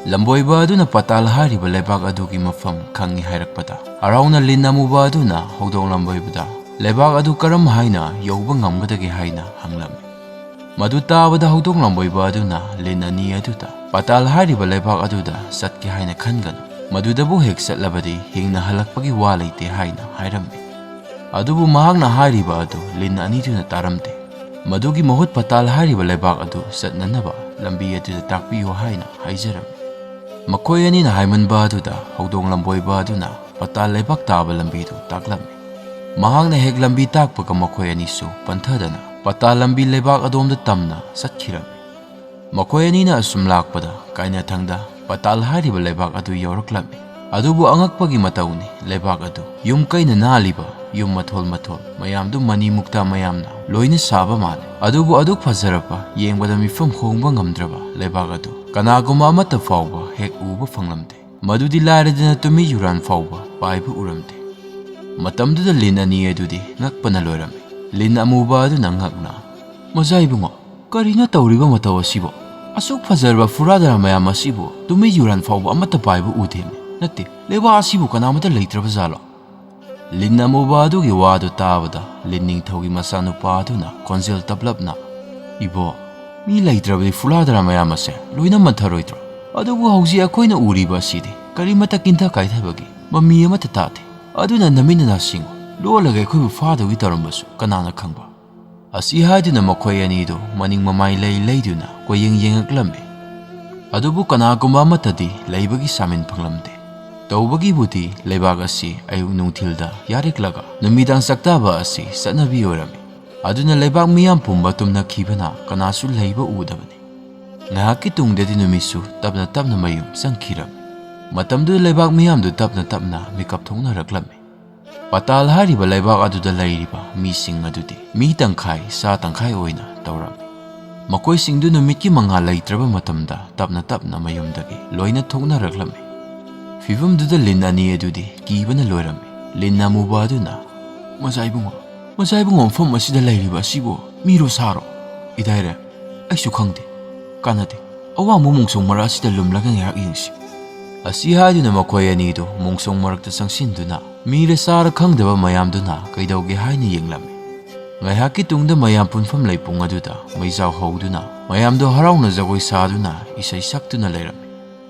ꯂꯝꯕꯣꯏꯕ ꯑꯗꯨꯅ ꯄꯇꯥꯜ ꯍꯥꯏꯔꯤꯕ ꯂꯩꯕꯥꯛ ꯑꯗꯨꯒꯤ ꯃꯐꯝ ꯈꯪꯉꯤ ꯍꯥꯏꯔꯛꯄꯗ, ꯍꯔꯥꯎꯅ ꯂꯤꯟ ꯑꯃꯨꯕ ꯑꯗꯨꯅ ꯍꯧꯗꯣꯡ ꯂꯝꯕꯣꯏꯕꯗ, "ꯂꯩꯕꯥꯛ ꯑꯗꯨ ꯀꯔꯝ ꯍꯥꯏꯅ ꯌꯧꯕ ꯉꯝꯒꯗꯒꯦ?" ꯍꯥꯏꯅ ꯍꯪꯂꯝꯃꯤ꯫ ꯃꯗꯨ ꯇꯥꯕꯗ ꯍꯧꯗꯣꯡ ꯂꯝꯕꯣꯏꯕ ꯑꯗꯨꯅ ꯂꯤꯟ ꯑꯅꯤ ꯑꯗꯨꯗ, "ꯄꯇꯥꯜ ꯍꯥꯏꯔꯤꯕ ꯂꯩꯕꯥꯛ ꯑꯗꯨꯗ ꯆꯠꯀꯦ ꯍꯥꯏꯅ ꯈꯟꯒꯅꯨ꯫ ꯃꯗꯨꯗꯕꯨ ꯍꯦꯛ ꯆꯠꯂꯕꯗꯤ ꯍꯤꯡꯅ ꯍꯜꯂꯛꯄꯒꯤ ꯋꯥ ꯂꯩꯇꯦ" ꯍꯥꯏꯅ ꯍꯥꯏꯔꯝꯃꯤ꯫ ꯑꯗꯨꯕꯨ ꯃꯍꯥꯛꯅ ꯍꯥꯏꯔꯤꯕ ꯑꯗꯨ ꯂꯤꯟ ꯑꯅꯤꯗꯨꯅ ꯇꯥꯔꯝꯗꯦ꯫ ꯃꯗꯨꯒꯤ ꯃꯍꯨꯠ ꯄꯇꯥꯜ ꯍꯥꯏꯔꯤꯕ ꯂꯩꯕꯥꯛ ꯑꯗꯨ ꯆꯠꯅꯅꯕ ꯂꯝꯕꯤ ꯑꯗꯨꯗ ꯇꯥꯛꯄꯤꯌꯨ ꯍꯥꯏꯅ ꯍꯥꯏꯖꯔꯝꯃꯤ꯫ ꯃꯈꯣꯏ ꯑꯅꯤꯅ ꯍꯥꯏꯃꯟꯕ ꯑꯗꯨꯗ ꯍꯧꯗꯣꯡ ꯂꯝꯕꯣꯏꯕ ꯑꯗꯨꯅ ꯄꯇꯥꯜ ꯂꯩꯕꯥꯛ ꯇꯥꯕ ꯂꯝꯕꯤꯗꯨ ꯇꯥꯛꯂꯝꯃꯤ꯫ ꯃꯍꯥꯛꯅ ꯍꯦꯛ ꯂꯝꯕꯤ ꯇꯥꯛꯄꯒ ꯃꯈꯣꯏ ꯑꯅꯤꯁꯨ ꯄꯟꯊꯗꯅ ꯄꯇꯥꯜ ꯂꯝꯕꯤ ꯂꯩꯕꯥꯛ ꯑꯗꯣꯝꯗ ꯇꯝꯅ ꯆꯠꯈꯤꯔꯝꯃꯤ꯫ ꯃꯈꯣꯏ ꯑꯅꯤꯅ ꯑꯁꯨꯝ ꯂꯥꯛꯄꯗ ꯀꯥꯏꯅꯊꯪꯗ ꯄꯇꯥꯜ ꯍꯥꯏꯔꯤꯕ ꯂꯩꯕꯥꯛ ꯑꯗꯨ ꯌꯧꯔꯛꯂꯝꯃꯤ꯫ ꯑꯗꯨꯕꯨ ꯑꯉꯛꯄꯒꯤ ꯃꯇꯧꯅꯤ, ꯂꯩꯕꯥꯛ ꯑꯗꯨ ꯌꯨꯝ ꯀꯩꯅ ꯅꯥꯜꯂꯤꯕ ꯌꯨꯝ ꯃꯊꯣꯜ ꯃꯊꯣꯜ ꯃꯌꯥꯝꯗꯨ ꯃꯅꯤ ꯃꯨꯛꯇꯥ ꯃꯌꯥꯝꯅ ꯂꯣꯏꯅ ꯁꯥꯕ ꯃꯥꯜꯂꯤ꯫ ꯑꯗꯨꯕꯨ ꯑꯗꯨꯛ ꯐꯖꯔꯕ, ꯌꯦꯡꯕꯗ ꯃꯤꯐꯝ ꯍꯣꯡꯕ ꯉꯝꯗ꯭ꯔꯕ ꯂꯩꯕꯥꯛ ꯑꯗꯨ ꯀꯅꯥꯒꯨꯝꯕ ꯑꯃꯠꯇ ꯐꯥꯎꯕ ꯍꯦꯛ ꯎꯕ ꯐꯪꯂꯝꯗꯦ꯫ ꯃꯗꯨꯗꯤ ꯂꯥꯏꯔꯗꯅ ꯇꯨꯃꯤ ꯌꯨꯔꯥꯟ ꯐꯥꯎꯕ ꯄꯥꯏꯕ ꯎꯔꯝꯗꯦ꯫ ꯃꯇꯝꯗꯨꯗ ꯂꯤꯟ ꯑꯅꯤ ꯑꯗꯨꯗꯤ ꯉꯛꯄꯅ ꯂꯣꯏꯔꯝꯃꯤ꯫ ꯂꯤꯟ ꯑꯃꯨꯕ ꯑꯗꯨꯅ ꯉꯛꯅ, "ꯃꯖꯥ ꯏꯕꯨꯡꯉꯣ, ꯀꯔꯤꯅꯣ ꯇꯧꯔꯤꯕ ꯃꯇꯧ ꯑꯁꯤꯕꯨ? ꯑꯁꯨꯛ ꯐꯖꯔꯕ ꯐꯨꯔꯥꯗꯔꯥ ꯃꯌꯥꯝ ꯑꯁꯤꯕꯨ ꯇꯨꯃꯤ ꯌꯨꯔꯥꯟ ꯐꯥꯎꯕ ꯑꯃꯠꯇ ꯄꯥꯏꯕ ꯎꯗꯦꯅꯦ꯫ ꯅꯠꯇꯦ, ꯂꯩꯕꯥꯛ ꯑꯁꯤꯕꯨ ꯀꯅꯥꯃꯠꯇ ꯂꯩꯇ꯭ꯔꯕ ꯖꯥꯠꯂꯣ?" ꯂꯤꯟ ꯑꯃꯨꯕ ꯑꯗꯨꯒꯤ ꯋꯥꯗꯨ ꯇꯥꯕꯗ ꯂꯤꯟ ꯅꯤꯡꯊꯧꯒꯤ ꯃꯆꯥꯅꯨꯄꯥ ꯑꯗꯨꯅ ꯈꯣꯟꯖꯦꯜ ꯇꯞꯂꯞꯅ, "ꯏꯕꯣ, ꯃꯤ ꯂꯩꯇ꯭ꯔꯕꯗꯤ ꯐꯨꯂꯥꯗꯔꯥ ꯃꯌꯥꯝ ꯑꯁꯦ ꯂꯣꯏꯅ ꯃꯟꯊꯔꯣꯏꯗ꯭ꯔꯣ? ꯑꯗꯨꯕꯨ ꯍꯧꯖꯤꯛ ꯑꯩꯈꯣꯏꯅ ꯎꯔꯤꯕ ꯑꯁꯤꯗꯤ ꯀꯔꯤꯃꯠꯇ ꯀꯤꯟꯊ ꯀꯥꯏꯊꯕꯒꯤ ꯃꯃꯤ ꯑꯃꯠꯇ ꯇꯥꯗꯦ꯫ ꯑꯗꯨꯅ ꯅꯃꯤꯠꯅ ꯅꯥꯁꯤꯡꯉꯨ, ꯂꯣꯜꯂꯒ ꯑꯩꯈꯣꯏꯕꯨ ꯐꯥꯗꯧꯒꯤ ꯇꯧꯔꯝꯕꯁꯨ ꯀꯅꯥꯅ ꯈꯪꯕ?" ꯑꯁꯤ ꯍꯥꯏꯗꯨꯅ ꯃꯈꯣꯏ ꯑꯅꯤꯗꯨ ꯃꯅꯤꯡ ꯃꯃꯥꯏ ꯂꯩ ꯂꯩꯗꯨꯅ ꯀꯣꯏꯌꯦꯡ ꯌꯦꯡꯉꯛꯂꯝꯃꯤ꯫ ꯑꯗꯨꯕꯨ ꯀꯅꯥꯒꯨꯝꯕ ꯑꯃꯠꯇꯗꯤ ꯂꯩꯕꯒꯤ ꯁꯥꯃꯤꯟ ꯐꯪꯂꯝꯗꯦ꯫ ꯇꯧꯕꯒꯤꯕꯨꯗꯤ ꯂꯩꯕꯥꯛ ꯑꯁꯤ ꯑꯌꯨꯛ ꯅꯨꯡꯊꯤꯜꯗ ꯌꯥꯔꯤꯛꯂꯒ ꯅꯨꯃꯤꯗꯥꯡ ꯆꯥꯛꯇꯥꯕ ꯑꯁꯤ ꯆꯠꯅꯕꯤ ꯑꯣꯏꯔꯝꯃꯤ꯫ ꯑꯗꯨꯅ ꯂꯩꯕꯥꯛ ꯃꯤꯌꯥꯝ ꯄꯨꯝꯕ ꯇꯨꯝꯅꯈꯤꯕꯅ ꯀꯅꯥꯁꯨ ꯂꯩꯕ ꯎꯗꯕꯅꯤ꯫ ꯉꯥꯏꯍꯥꯛꯀꯤ ꯇꯨꯡꯗꯗꯤ ꯅꯨꯃꯤꯠꯁꯨ ꯇꯞꯅ ꯇꯞꯅ ꯃꯌꯨꯝ ꯆꯪꯈꯤꯔꯝꯃꯤ꯫ ꯃꯇꯝꯗꯨꯗ ꯂꯩꯕꯥꯛ ꯃꯤꯌꯥꯝꯗꯨ ꯇꯞꯅ ꯇꯞꯅ ꯃꯤꯀꯞ ꯊꯣꯛꯅꯔꯛꯂꯝꯃꯤ꯫ ꯄꯇꯥꯜ ꯍꯥꯏꯔꯤꯕ ꯂꯩꯕꯥꯛ ꯑꯗꯨꯗ ꯂꯩꯔꯤꯕ ꯃꯤꯁꯤꯡ ꯑꯗꯨꯗꯤ ꯃꯤ ꯇꯪꯈꯥꯏ ꯁꯥ ꯇꯪꯈꯥꯏ ꯑꯣꯏꯅ ꯇꯧꯔꯝꯃꯤ꯫ ꯃꯈꯣꯏꯁꯤꯡꯗꯨ ꯅꯨꯃꯤꯠꯀꯤ ꯃꯉꯥꯜ ꯂꯩꯇ꯭ꯔꯕ ꯃꯇꯝꯗ ꯇꯞꯅ ꯇꯞꯅ ꯃꯌꯨꯝꯗꯒꯤ ꯂꯣꯏꯅ ꯊꯣꯛꯅꯔꯛꯂꯝꯃꯤ꯫ ꯐꯤꯚꯝꯗꯨꯗ ꯂꯤꯟ ꯑꯅꯤ ꯑꯗꯨꯗꯤ ꯀꯤꯕꯅ ꯂꯣꯏꯔꯝꯃꯤ꯫ ꯂꯤꯟ ꯑꯃꯨꯕ ꯑꯗꯨꯅ, "ꯃꯆꯥ ꯏꯕꯨꯡꯉꯣ, ꯃꯆꯥ ꯏꯕꯨꯡꯉꯣ, ꯃꯐꯝ ꯑꯁꯤꯗ ꯂꯩꯔꯤꯕ ꯑꯁꯤꯕꯨ ꯃꯤꯔꯣ ꯁꯥꯔꯣ? ꯏꯗꯥꯏꯔꯦ, ꯑꯩꯁꯨ ꯈꯪꯗꯦ꯫ ꯀꯥꯟꯅꯗꯦ꯫ ꯑꯋꯥꯡꯕ ꯃꯣꯡꯁꯣꯡ ꯃꯔꯛ ꯑꯁꯤꯗ ꯂꯨꯝꯂꯒ ꯉꯥꯏꯍꯥꯛ ꯌꯦꯡꯁꯤ꯫" ꯑꯁꯤ ꯍꯥꯏꯗꯨꯅ ꯃꯈꯣꯏ ꯑꯅꯤꯗꯨ ꯃꯣꯡꯁꯣꯡ ꯃꯔꯛꯇ ꯆꯪꯁꯤꯟꯗꯨꯅ ꯃꯤꯔ ꯆꯥꯔ ꯈꯪꯗꯕ ꯃꯌꯥꯝꯗꯨꯅ ꯀꯩꯗꯧꯒꯦ ꯍꯥꯏꯅ ꯌꯦꯡꯂꯝꯃꯤ꯫ ꯉꯥꯏꯍꯥꯛꯀꯤ ꯇꯨꯡꯗ ꯃꯌꯥꯝ ꯄꯨꯟꯐꯝ ꯂꯩꯄꯨꯡ ꯑꯗꯨꯗ ꯃꯩꯖꯥꯎ ꯍꯧꯗꯨꯅ ꯃꯌꯥꯝꯗꯣ ꯍꯔꯥꯎꯅ ꯖꯒꯣꯏ ꯁꯥꯗꯨꯅ ꯏꯁꯩ ꯁꯛꯇꯨꯅ ꯂꯩꯔꯝꯃꯤ꯫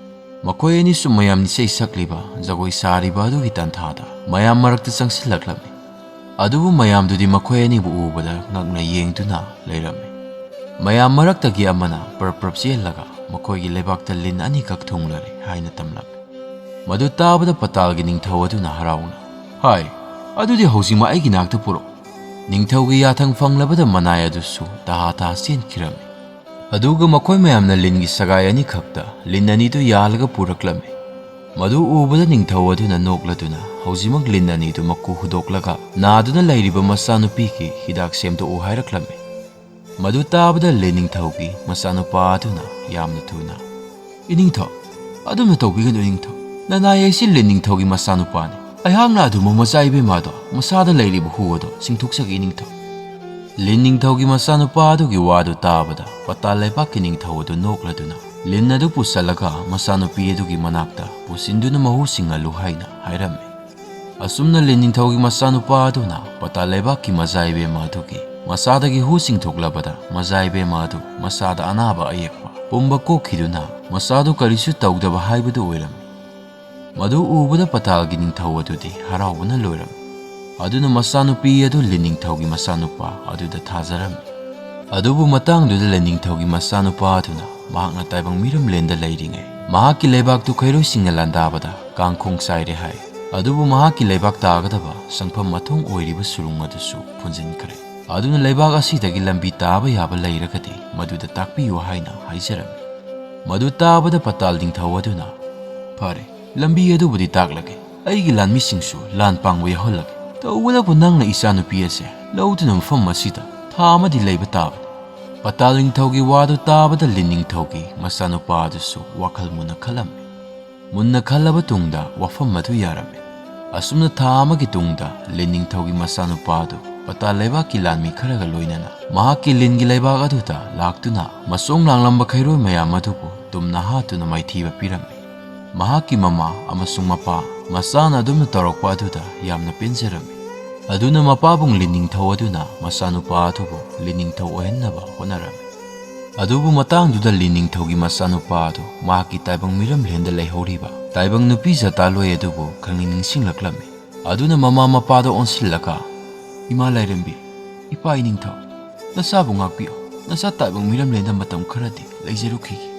ꯃꯈꯣꯏ ꯑꯅꯤꯁꯨ ꯃꯌꯥꯝ ꯏꯁꯩ ꯁꯛꯂꯤꯕ, ꯖꯒꯣꯏ ꯁꯥꯔꯤꯕ ꯑꯗꯨꯒꯤ ꯇꯥꯟꯊꯥꯗ ꯃꯌꯥꯝ ꯃꯔꯛꯇ ꯆꯪꯁꯤꯜꯂꯛꯂꯝꯃꯤ꯫ ꯑꯗꯨꯕꯨ ꯃꯌꯥꯝꯗꯨꯗꯤ ꯃꯈꯣꯏ ꯑꯅꯤꯕꯨ ꯎꯕꯗ ꯉꯛꯅ ꯌꯦꯡꯗꯨꯅ ꯂꯩꯔꯝꯃꯤ꯫ ꯃꯌꯥꯝ ꯃꯔꯛꯇꯒꯤ ꯑꯃꯅ ꯄ꯭ꯔꯞ ꯄ꯭ꯔꯞ ꯆꯦꯜꯂꯒ ꯃꯈꯣꯏꯒꯤ ꯂꯩꯕꯥꯛꯇ ꯂꯤꯟ ꯑꯅꯤꯈꯛ ꯊꯨꯡꯂꯔꯦ ꯍꯥꯏꯅ ꯇꯝꯂꯝꯃꯤ꯫ ꯃꯗꯨ ꯇꯥꯕꯗ ꯄꯇꯥꯜꯒꯤ ꯅꯤꯡꯊꯧ ꯑꯗꯨꯅ ꯍꯔꯥꯎꯅ, "ꯍꯥꯏ, "ꯑꯗꯨꯗꯤ ꯍꯧꯖꯤꯛꯃꯛ ꯑꯩꯒꯤ ꯅꯥꯛꯇ ꯄꯨꯔꯛꯎ"꯫ ꯅꯤꯡꯊꯧꯒꯤ ꯌꯥꯊꯪ ꯐꯪꯂꯕꯗ ꯃꯅꯥꯏ ꯑꯗꯨꯁꯨ ꯇꯍꯥ ꯇꯍꯥ ꯆꯦꯟꯈꯤꯔꯝꯃꯤ꯫ ꯑꯗꯨꯒ ꯃꯈꯣꯏ ꯃꯌꯥꯝꯅ ꯂꯤꯟꯒꯤ ꯁꯒꯥꯏ ꯑꯅꯤꯈꯛꯇ ꯂꯤꯟ ꯑꯅꯤꯗꯨ ꯌꯥꯜꯂꯒ ꯄꯨꯔꯛꯂꯝꯃꯤ꯫ ꯃꯗꯨ ꯎꯕꯗ ꯅꯤꯡꯊꯧ ꯑꯗꯨꯅ ꯅꯣꯛꯂꯗꯨꯅ ꯍꯧꯖꯤꯛꯃꯛ ꯂꯤꯟ ꯑꯅꯤꯗꯨ ꯃꯀꯨ ꯍꯨꯗꯣꯛꯂꯒ ꯅꯥꯗꯨꯅ ꯂꯩꯔꯤꯕ ꯃꯆꯥꯅꯨꯄꯤꯒꯤ ꯍꯤꯗꯥꯛ ꯁꯦꯝꯗꯣꯛꯎ ꯍꯥꯏꯔꯛꯂꯝꯃꯤ꯫ ꯃꯗꯨ ꯇꯥꯕꯗ ꯂꯤꯟ ꯅꯤꯡꯊꯧꯒꯤ ꯃꯆꯥꯅꯨꯄꯥ ꯑꯗꯨꯅ ꯌꯥꯝꯅ ꯊꯨꯅ, "ꯏꯅꯤꯡꯊꯧ, ꯑꯗꯨꯝꯅ ꯇꯧꯕꯤꯒꯅꯨ ꯏꯅꯤꯡꯊꯧ꯫ ꯅꯅꯥꯏ ꯑꯩꯁꯤ ꯂꯤꯟ ꯅꯤꯡꯊꯧꯒꯤ ꯃꯆꯥꯅꯨꯄꯥꯅꯤ꯫ ꯑꯩꯍꯥꯛꯅ ꯑꯗꯨꯃꯛ ꯃꯆꯥ ꯏꯕꯦꯝꯃ ꯑꯗꯣ ꯃꯁꯥꯗ ꯂꯩꯔꯤꯕ ꯍꯨ ꯑꯗꯣ ꯆꯤꯡꯊꯣꯛꯆꯒꯦ ꯏꯅꯤꯡꯊꯧ"꯫ ꯂꯤꯟ ꯅꯤꯡꯊꯧꯒꯤ ꯃꯆꯥꯅꯨꯄꯥ ꯑꯗꯨꯒꯤ ꯋꯥꯗꯨ ꯇꯥꯕꯗ ꯄꯇꯥꯜ ꯂꯩꯕꯥꯛꯀꯤ ꯅꯤꯡꯊꯧ ꯑꯗꯨ ꯅꯣꯛꯂꯗꯨꯅ ꯂꯤꯟ ꯑꯗꯨ ꯄꯨꯁꯜꯂꯒ ꯃꯆꯥꯅꯨꯄꯤ ꯑꯗꯨꯒꯤ ꯃꯅꯥꯛꯇ ꯄꯨꯁꯤꯟꯗꯨꯅ ꯃꯍꯨ ꯁꯤꯡꯍꯜꯂꯨ ꯍꯥꯏꯅ ꯍꯥꯏꯔꯝꯃꯤ꯫ ꯑꯁꯨꯝꯅ ꯂꯤꯟ ꯅꯤꯡꯊꯧꯒꯤ ꯃꯆꯥꯅꯨꯄꯥ ꯑꯗꯨꯅ ꯄꯇꯥꯜ ꯂꯩꯕꯥꯛꯀꯤ ꯃꯆꯥ ꯏꯕꯦꯝꯃ ꯑꯗꯨꯒꯤ ꯃꯆꯥꯗꯒꯤ ꯍꯨ ꯆꯤꯡꯊꯣꯛꯂꯕꯗ ꯃꯆꯥ ꯏꯕꯦꯝꯃ ꯑꯗꯨ ꯃꯆꯥꯗ ꯑꯅꯥꯕ ꯑꯌꯦꯛꯄ ꯄꯨꯝꯕ ꯀꯣꯛꯈꯤꯗꯨꯅ ꯃꯆꯥꯗꯨ ꯀꯔꯤꯁꯨ ꯇꯧꯗꯕ ꯍꯥꯏꯕꯗꯨ ꯑꯣꯏꯔꯝꯃꯤ꯫ ꯃꯗꯨ ꯎꯕꯗ ꯄꯇꯥꯜꯒꯤ ꯅꯤꯡꯊꯧ ꯑꯗꯨꯗꯤ ꯍꯔꯥꯎꯕꯅ ꯂꯣꯏꯔꯝꯃꯤ꯫ ꯑꯗꯨꯅ ꯃꯆꯥꯅꯨꯄꯤ ꯑꯗꯨ ꯂꯤꯟ ꯅꯤꯡꯊꯧꯒꯤ ꯃꯆꯥꯅꯨꯄꯥ ꯑꯗꯨꯗ ꯊꯥꯖꯔꯝꯃꯤ꯫ ꯑꯗꯨꯕꯨ ꯃꯇꯥꯡꯗꯨꯗ ꯂꯤꯟ ꯅꯤꯡꯊꯧꯒꯤ ꯃꯆꯥꯅꯨꯄꯥ ꯑꯗꯨꯅ ꯃꯍꯥꯛꯅ ꯇꯥꯏꯕꯪ ꯃꯤꯔꯝꯂꯦꯟꯗ ꯂꯩꯔꯤꯉꯩ ꯃꯍꯥꯛꯀꯤ ꯂꯩꯕꯥꯛꯇꯨ ꯈꯩꯔꯣꯏꯁꯤꯡꯅ ꯂꯥꯟꯗꯥꯕꯗ ꯀꯥꯡꯈꯣꯡ ꯆꯥꯏꯔꯦ ꯍꯥꯏ꯫ ꯑꯗꯨꯕꯨ ꯃꯍꯥꯛꯀꯤ ꯂꯩꯕꯥꯛ ꯇꯥꯒꯗꯕ ꯁꯪꯐꯝ ꯃꯊꯣꯡ ꯑꯣꯏꯔꯤꯕ ꯁꯨꯔꯨꯡ ꯑꯗꯨꯁꯨ ꯐꯨꯟꯖꯤꯟꯈ꯭ꯔꯦ꯫ ꯑꯗꯨꯅ ꯂꯩꯕꯥꯛ ꯑꯁꯤꯗꯒꯤ ꯂꯝꯕꯤ ꯇꯥꯕ ꯌꯥꯕ ꯂꯩꯔꯒꯗꯤ ꯃꯗꯨꯗ ꯇꯥꯛꯄꯤꯌꯨ ꯍꯥꯏꯅ ꯍꯥꯏꯖꯔꯝꯃꯤ꯫ ꯃꯗꯨ ꯇꯥꯕꯗ ꯄꯇꯥꯜ ꯅꯤꯡꯊꯧ ꯑꯗꯨꯅ, "ꯐꯔꯦ, ꯂꯝꯕꯤ ꯑꯗꯨꯕꯨꯗꯤ ꯇꯥꯛꯂꯒꯦ꯫ ꯑꯩꯒꯤ ꯂꯥꯟꯃꯤꯁꯤꯡꯁꯨ ꯂꯥꯟ ꯄꯥꯡꯕ ꯌꯥꯎꯍꯜꯂꯒꯦ꯫ ꯇꯧꯕꯇꯕꯨ ꯅꯪꯅ ꯏꯆꯥꯅꯨꯄꯤ ꯑꯁꯦ ꯂꯧꯗꯨꯅ ꯃꯐꯝ ꯑꯁꯤꯗ ꯊꯥ ꯑꯃꯗꯤ ꯂꯩꯕ ꯇꯥꯕꯅꯤ"꯫ ꯄꯇꯥꯜ ꯅꯤꯡꯊꯧꯒꯤ ꯋꯥꯗꯨ ꯇꯥꯕꯗ ꯂꯤꯟ ꯅꯤꯡꯊꯧꯒꯤ ꯃꯆꯥꯅꯨꯄꯥ ꯑꯗꯨꯁꯨ ꯋꯥꯈꯜ ꯃꯨꯟꯅ ꯈꯜꯂꯝꯃꯤ꯫ ꯃꯨꯟꯅ ꯈꯜꯂꯕ ꯇꯨꯡꯗ ꯋꯥꯐꯝ ꯑꯗꯨ ꯌꯥꯔꯝꯃꯤ꯫ ꯑꯁꯨꯝꯅ ꯊꯥ ꯑꯃꯒꯤ ꯇꯨꯡꯗ ꯂꯤꯟ ꯅꯤꯡꯊꯧꯒꯤ ꯃꯆꯥꯅꯨꯄꯥ ꯑꯗꯨ ꯄꯇꯥꯜ ꯂꯩꯕꯥꯛꯀꯤ ꯂꯥꯟꯃꯤ ꯈꯔꯒ ꯂꯣꯏꯅꯅ ꯃꯍꯥꯛꯀꯤ ꯂꯤꯟꯒꯤ ꯂꯩꯕꯥꯛ ꯑꯗꯨꯗ ꯂꯥꯛꯇꯨꯅ ꯃꯆꯣꯡ ꯂꯥꯡꯂꯝꯕ ꯈꯩꯔꯣꯏ ꯃꯌꯥꯝ ꯑꯗꯨꯕꯨ ꯇꯨꯝꯅ ꯍꯥꯠꯇꯨꯅ ꯃꯥꯏꯊꯤꯕ ꯄꯤꯔꯝꯃꯤ꯫ ꯃꯍꯥꯛꯀꯤ ꯃꯃꯥ ꯑꯃꯁꯨꯡ ꯃꯄꯥ ꯃꯆꯥꯅ ꯑꯗꯨꯝꯅ ꯇꯧꯔꯛꯄ ꯑꯗꯨꯗ ꯌꯥꯝꯅ ꯄꯦꯟꯖꯔꯝꯃꯤ꯫ ꯑꯗꯨꯅ ꯃꯄꯥꯕꯨꯡ ꯂꯤꯟ ꯅꯤꯡꯊꯧ ꯑꯗꯨꯅ ꯃꯆꯥꯅꯨꯄꯥ ꯑꯗꯨꯕꯨ ꯂꯤꯟ ꯅꯤꯡꯊꯧ ꯑꯣꯏꯍꯟꯅꯕ ꯍꯣꯠꯅꯔꯝꯃꯤ꯫ ꯑꯗꯨꯕꯨ ꯃꯇꯥꯡꯗꯨꯗ ꯂꯤꯟ ꯅꯤꯡꯊꯧꯒꯤ ꯃꯆꯥꯅꯨꯄꯥ ꯑꯗꯨ ꯃꯍꯥꯛꯀꯤ ꯇꯥꯏꯕꯪ ꯃꯤꯔꯝꯂꯦꯟꯗ ꯂꯩꯍꯧꯔꯤꯕ ꯇꯥꯏꯕꯪ ꯅꯨꯄꯤ ꯖꯇꯥꯂꯣꯏ ꯑꯗꯨꯕꯨ ꯈꯪꯅꯤꯡ ꯅꯤꯡꯁꯤꯡꯂꯛꯂꯝꯃꯤ꯫ ꯑꯗꯨꯅ ꯃꯃꯥ ꯃꯄꯥꯗ ꯑꯣꯟꯁꯤꯜꯂꯒ, "ꯏꯃꯥ ꯂꯥꯏꯔꯦꯝꯕꯤ, ꯏꯄꯥ ꯏꯅꯤꯡꯊꯧ, ꯅꯆꯥꯕꯨ ꯉꯥꯛꯄꯤꯌꯨ꯫ ꯅꯆꯥ ꯇꯥꯏꯕꯪ ꯃꯤꯔꯝꯂꯦꯟꯗ ꯃꯇꯝ ꯈꯔꯗꯤ ꯂꯩꯖꯔꯨꯈꯤꯒꯦ"꯫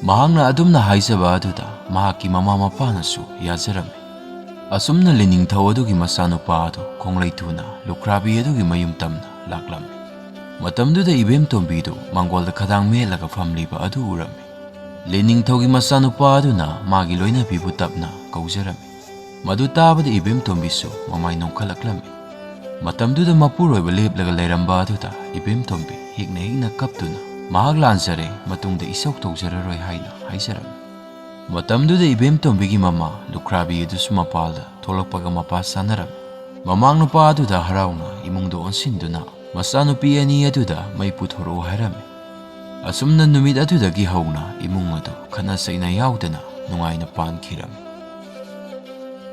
ꯃꯍꯥꯛꯅ ꯑꯗꯨꯝꯅ ꯍꯥꯏꯖꯕ ꯑꯗꯨꯗ ꯃꯍꯥꯛꯀꯤ ꯃꯃꯥ ꯃꯄꯥꯅꯁꯨ ꯌꯥꯖꯔꯝꯃꯤ꯫ ꯑꯁꯨꯝꯅ ꯂꯦꯅꯤꯡꯊꯧ ꯑꯗꯨꯒꯤ ꯃꯆꯥꯅꯨꯄꯥ ꯑꯗꯨ ꯈꯣꯡꯂꯩ ꯊꯨꯅ ꯂꯨꯈ꯭ꯔꯥꯕꯤ ꯑꯗꯨꯒꯤ ꯃꯌꯨꯝ ꯇꯝꯅ ꯂꯥꯛꯂꯝꯃꯤ꯫ ꯃꯇꯝꯗꯨꯗ ꯏꯕꯦꯝꯇꯣꯝꯕꯤꯗꯨ ꯃꯪꯒꯣꯜꯗ ꯈꯗꯥꯡ ꯃꯦꯠꯂꯒ ꯐꯝꯂꯤꯕ ꯑꯗꯨ ꯎꯔꯝꯃꯤ꯫ ꯂꯦꯅꯤꯡꯊꯧꯒꯤ ꯃꯆꯥꯅꯨꯄꯥ ꯑꯗꯨꯅ ꯃꯥꯒꯤ ꯂꯣꯏꯅꯕꯤꯕꯨ ꯇꯞꯅ ꯀꯧꯖꯔꯝꯃꯤ꯫ ꯃꯗꯨ ꯇꯥꯕꯗ ꯏꯕꯦꯝꯇꯣꯝꯕꯤꯁꯨ ꯃꯃꯥꯏ ꯅꯣꯡꯈꯠꯂꯛꯂꯝꯃꯤ꯫ ꯃꯇꯝꯗꯨꯗ ꯃꯄꯨꯔꯣꯏꯕ ꯂꯦꯞꯂꯒ ꯂꯩꯔꯝꯕ ꯑꯗꯨꯗ ꯏꯕꯦꯝꯇꯣꯝꯕꯤ ꯍꯤꯛꯅ ꯍꯤꯛꯅ ꯀꯞꯇꯨꯅ, "ꯃꯍꯥꯛ ꯂꯥꯟꯖꯔꯦ, ꯃꯇꯨꯡꯗ ꯏꯁꯧ ꯇꯧꯖꯔꯔꯣꯏ" ꯍꯥꯏꯅ ꯍꯥꯏꯖꯔꯝꯃꯤ꯫ ꯃꯇꯝꯗꯨꯗ ꯏꯕꯦꯝꯇꯣꯝꯕꯤꯒꯤ ꯃꯃꯥ ꯂꯨꯈ꯭ꯔꯥꯕꯤ ꯑꯗꯨꯁꯨ ꯃꯄꯥꯜꯗ ꯊꯣꯛꯂꯛꯄꯒ ꯃꯄꯥ ꯆꯥꯅꯔꯝꯃꯤ꯫ ꯃꯃꯥꯡ ꯅꯨꯄꯥ ꯑꯗꯨꯗ ꯍꯔꯥꯎꯅ ꯏꯃꯨꯡꯗ ꯑꯣꯟꯁꯤꯟꯗꯨꯅ ꯃꯆꯥꯅꯨꯄꯤ ꯑꯅꯤ ꯑꯗꯨꯗ ꯃꯩ ꯄꯨꯊꯣꯔꯛꯎ ꯍꯥꯏꯔꯝꯃꯤ꯫ ꯑꯁꯨꯝꯅ ꯅꯨꯃꯤꯠ ꯑꯗꯨꯗꯒꯤ ꯍꯧꯅ ꯏꯃꯨꯡ ꯑꯗꯨ ꯈꯠꯅ ꯆꯩꯅ ꯌꯥꯎꯗꯅ ꯅꯨꯡꯉꯥꯏꯅ ꯄꯥꯟꯈꯤꯔꯝꯃꯤ꯫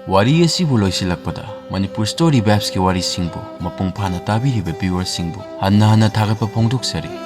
ꯋꯥꯔꯤ ꯑꯁꯤꯕꯨ ꯂꯣꯏꯁꯤꯜꯂꯛꯄꯗ, ꯃꯅꯤꯄꯨꯔ Story Vibes ꯀꯤ ꯋꯥꯔꯤꯁꯤꯡꯕꯨ ꯃꯄꯨꯡ ꯐꯥꯅ ꯇꯥꯕꯤꯔꯤꯕ viewer ꯁꯤꯡꯕꯨ ꯍꯟꯅ ꯍꯟꯅ ꯊꯥꯒꯠꯄ ꯐꯣꯡꯗꯣꯛꯆꯔꯤ꯫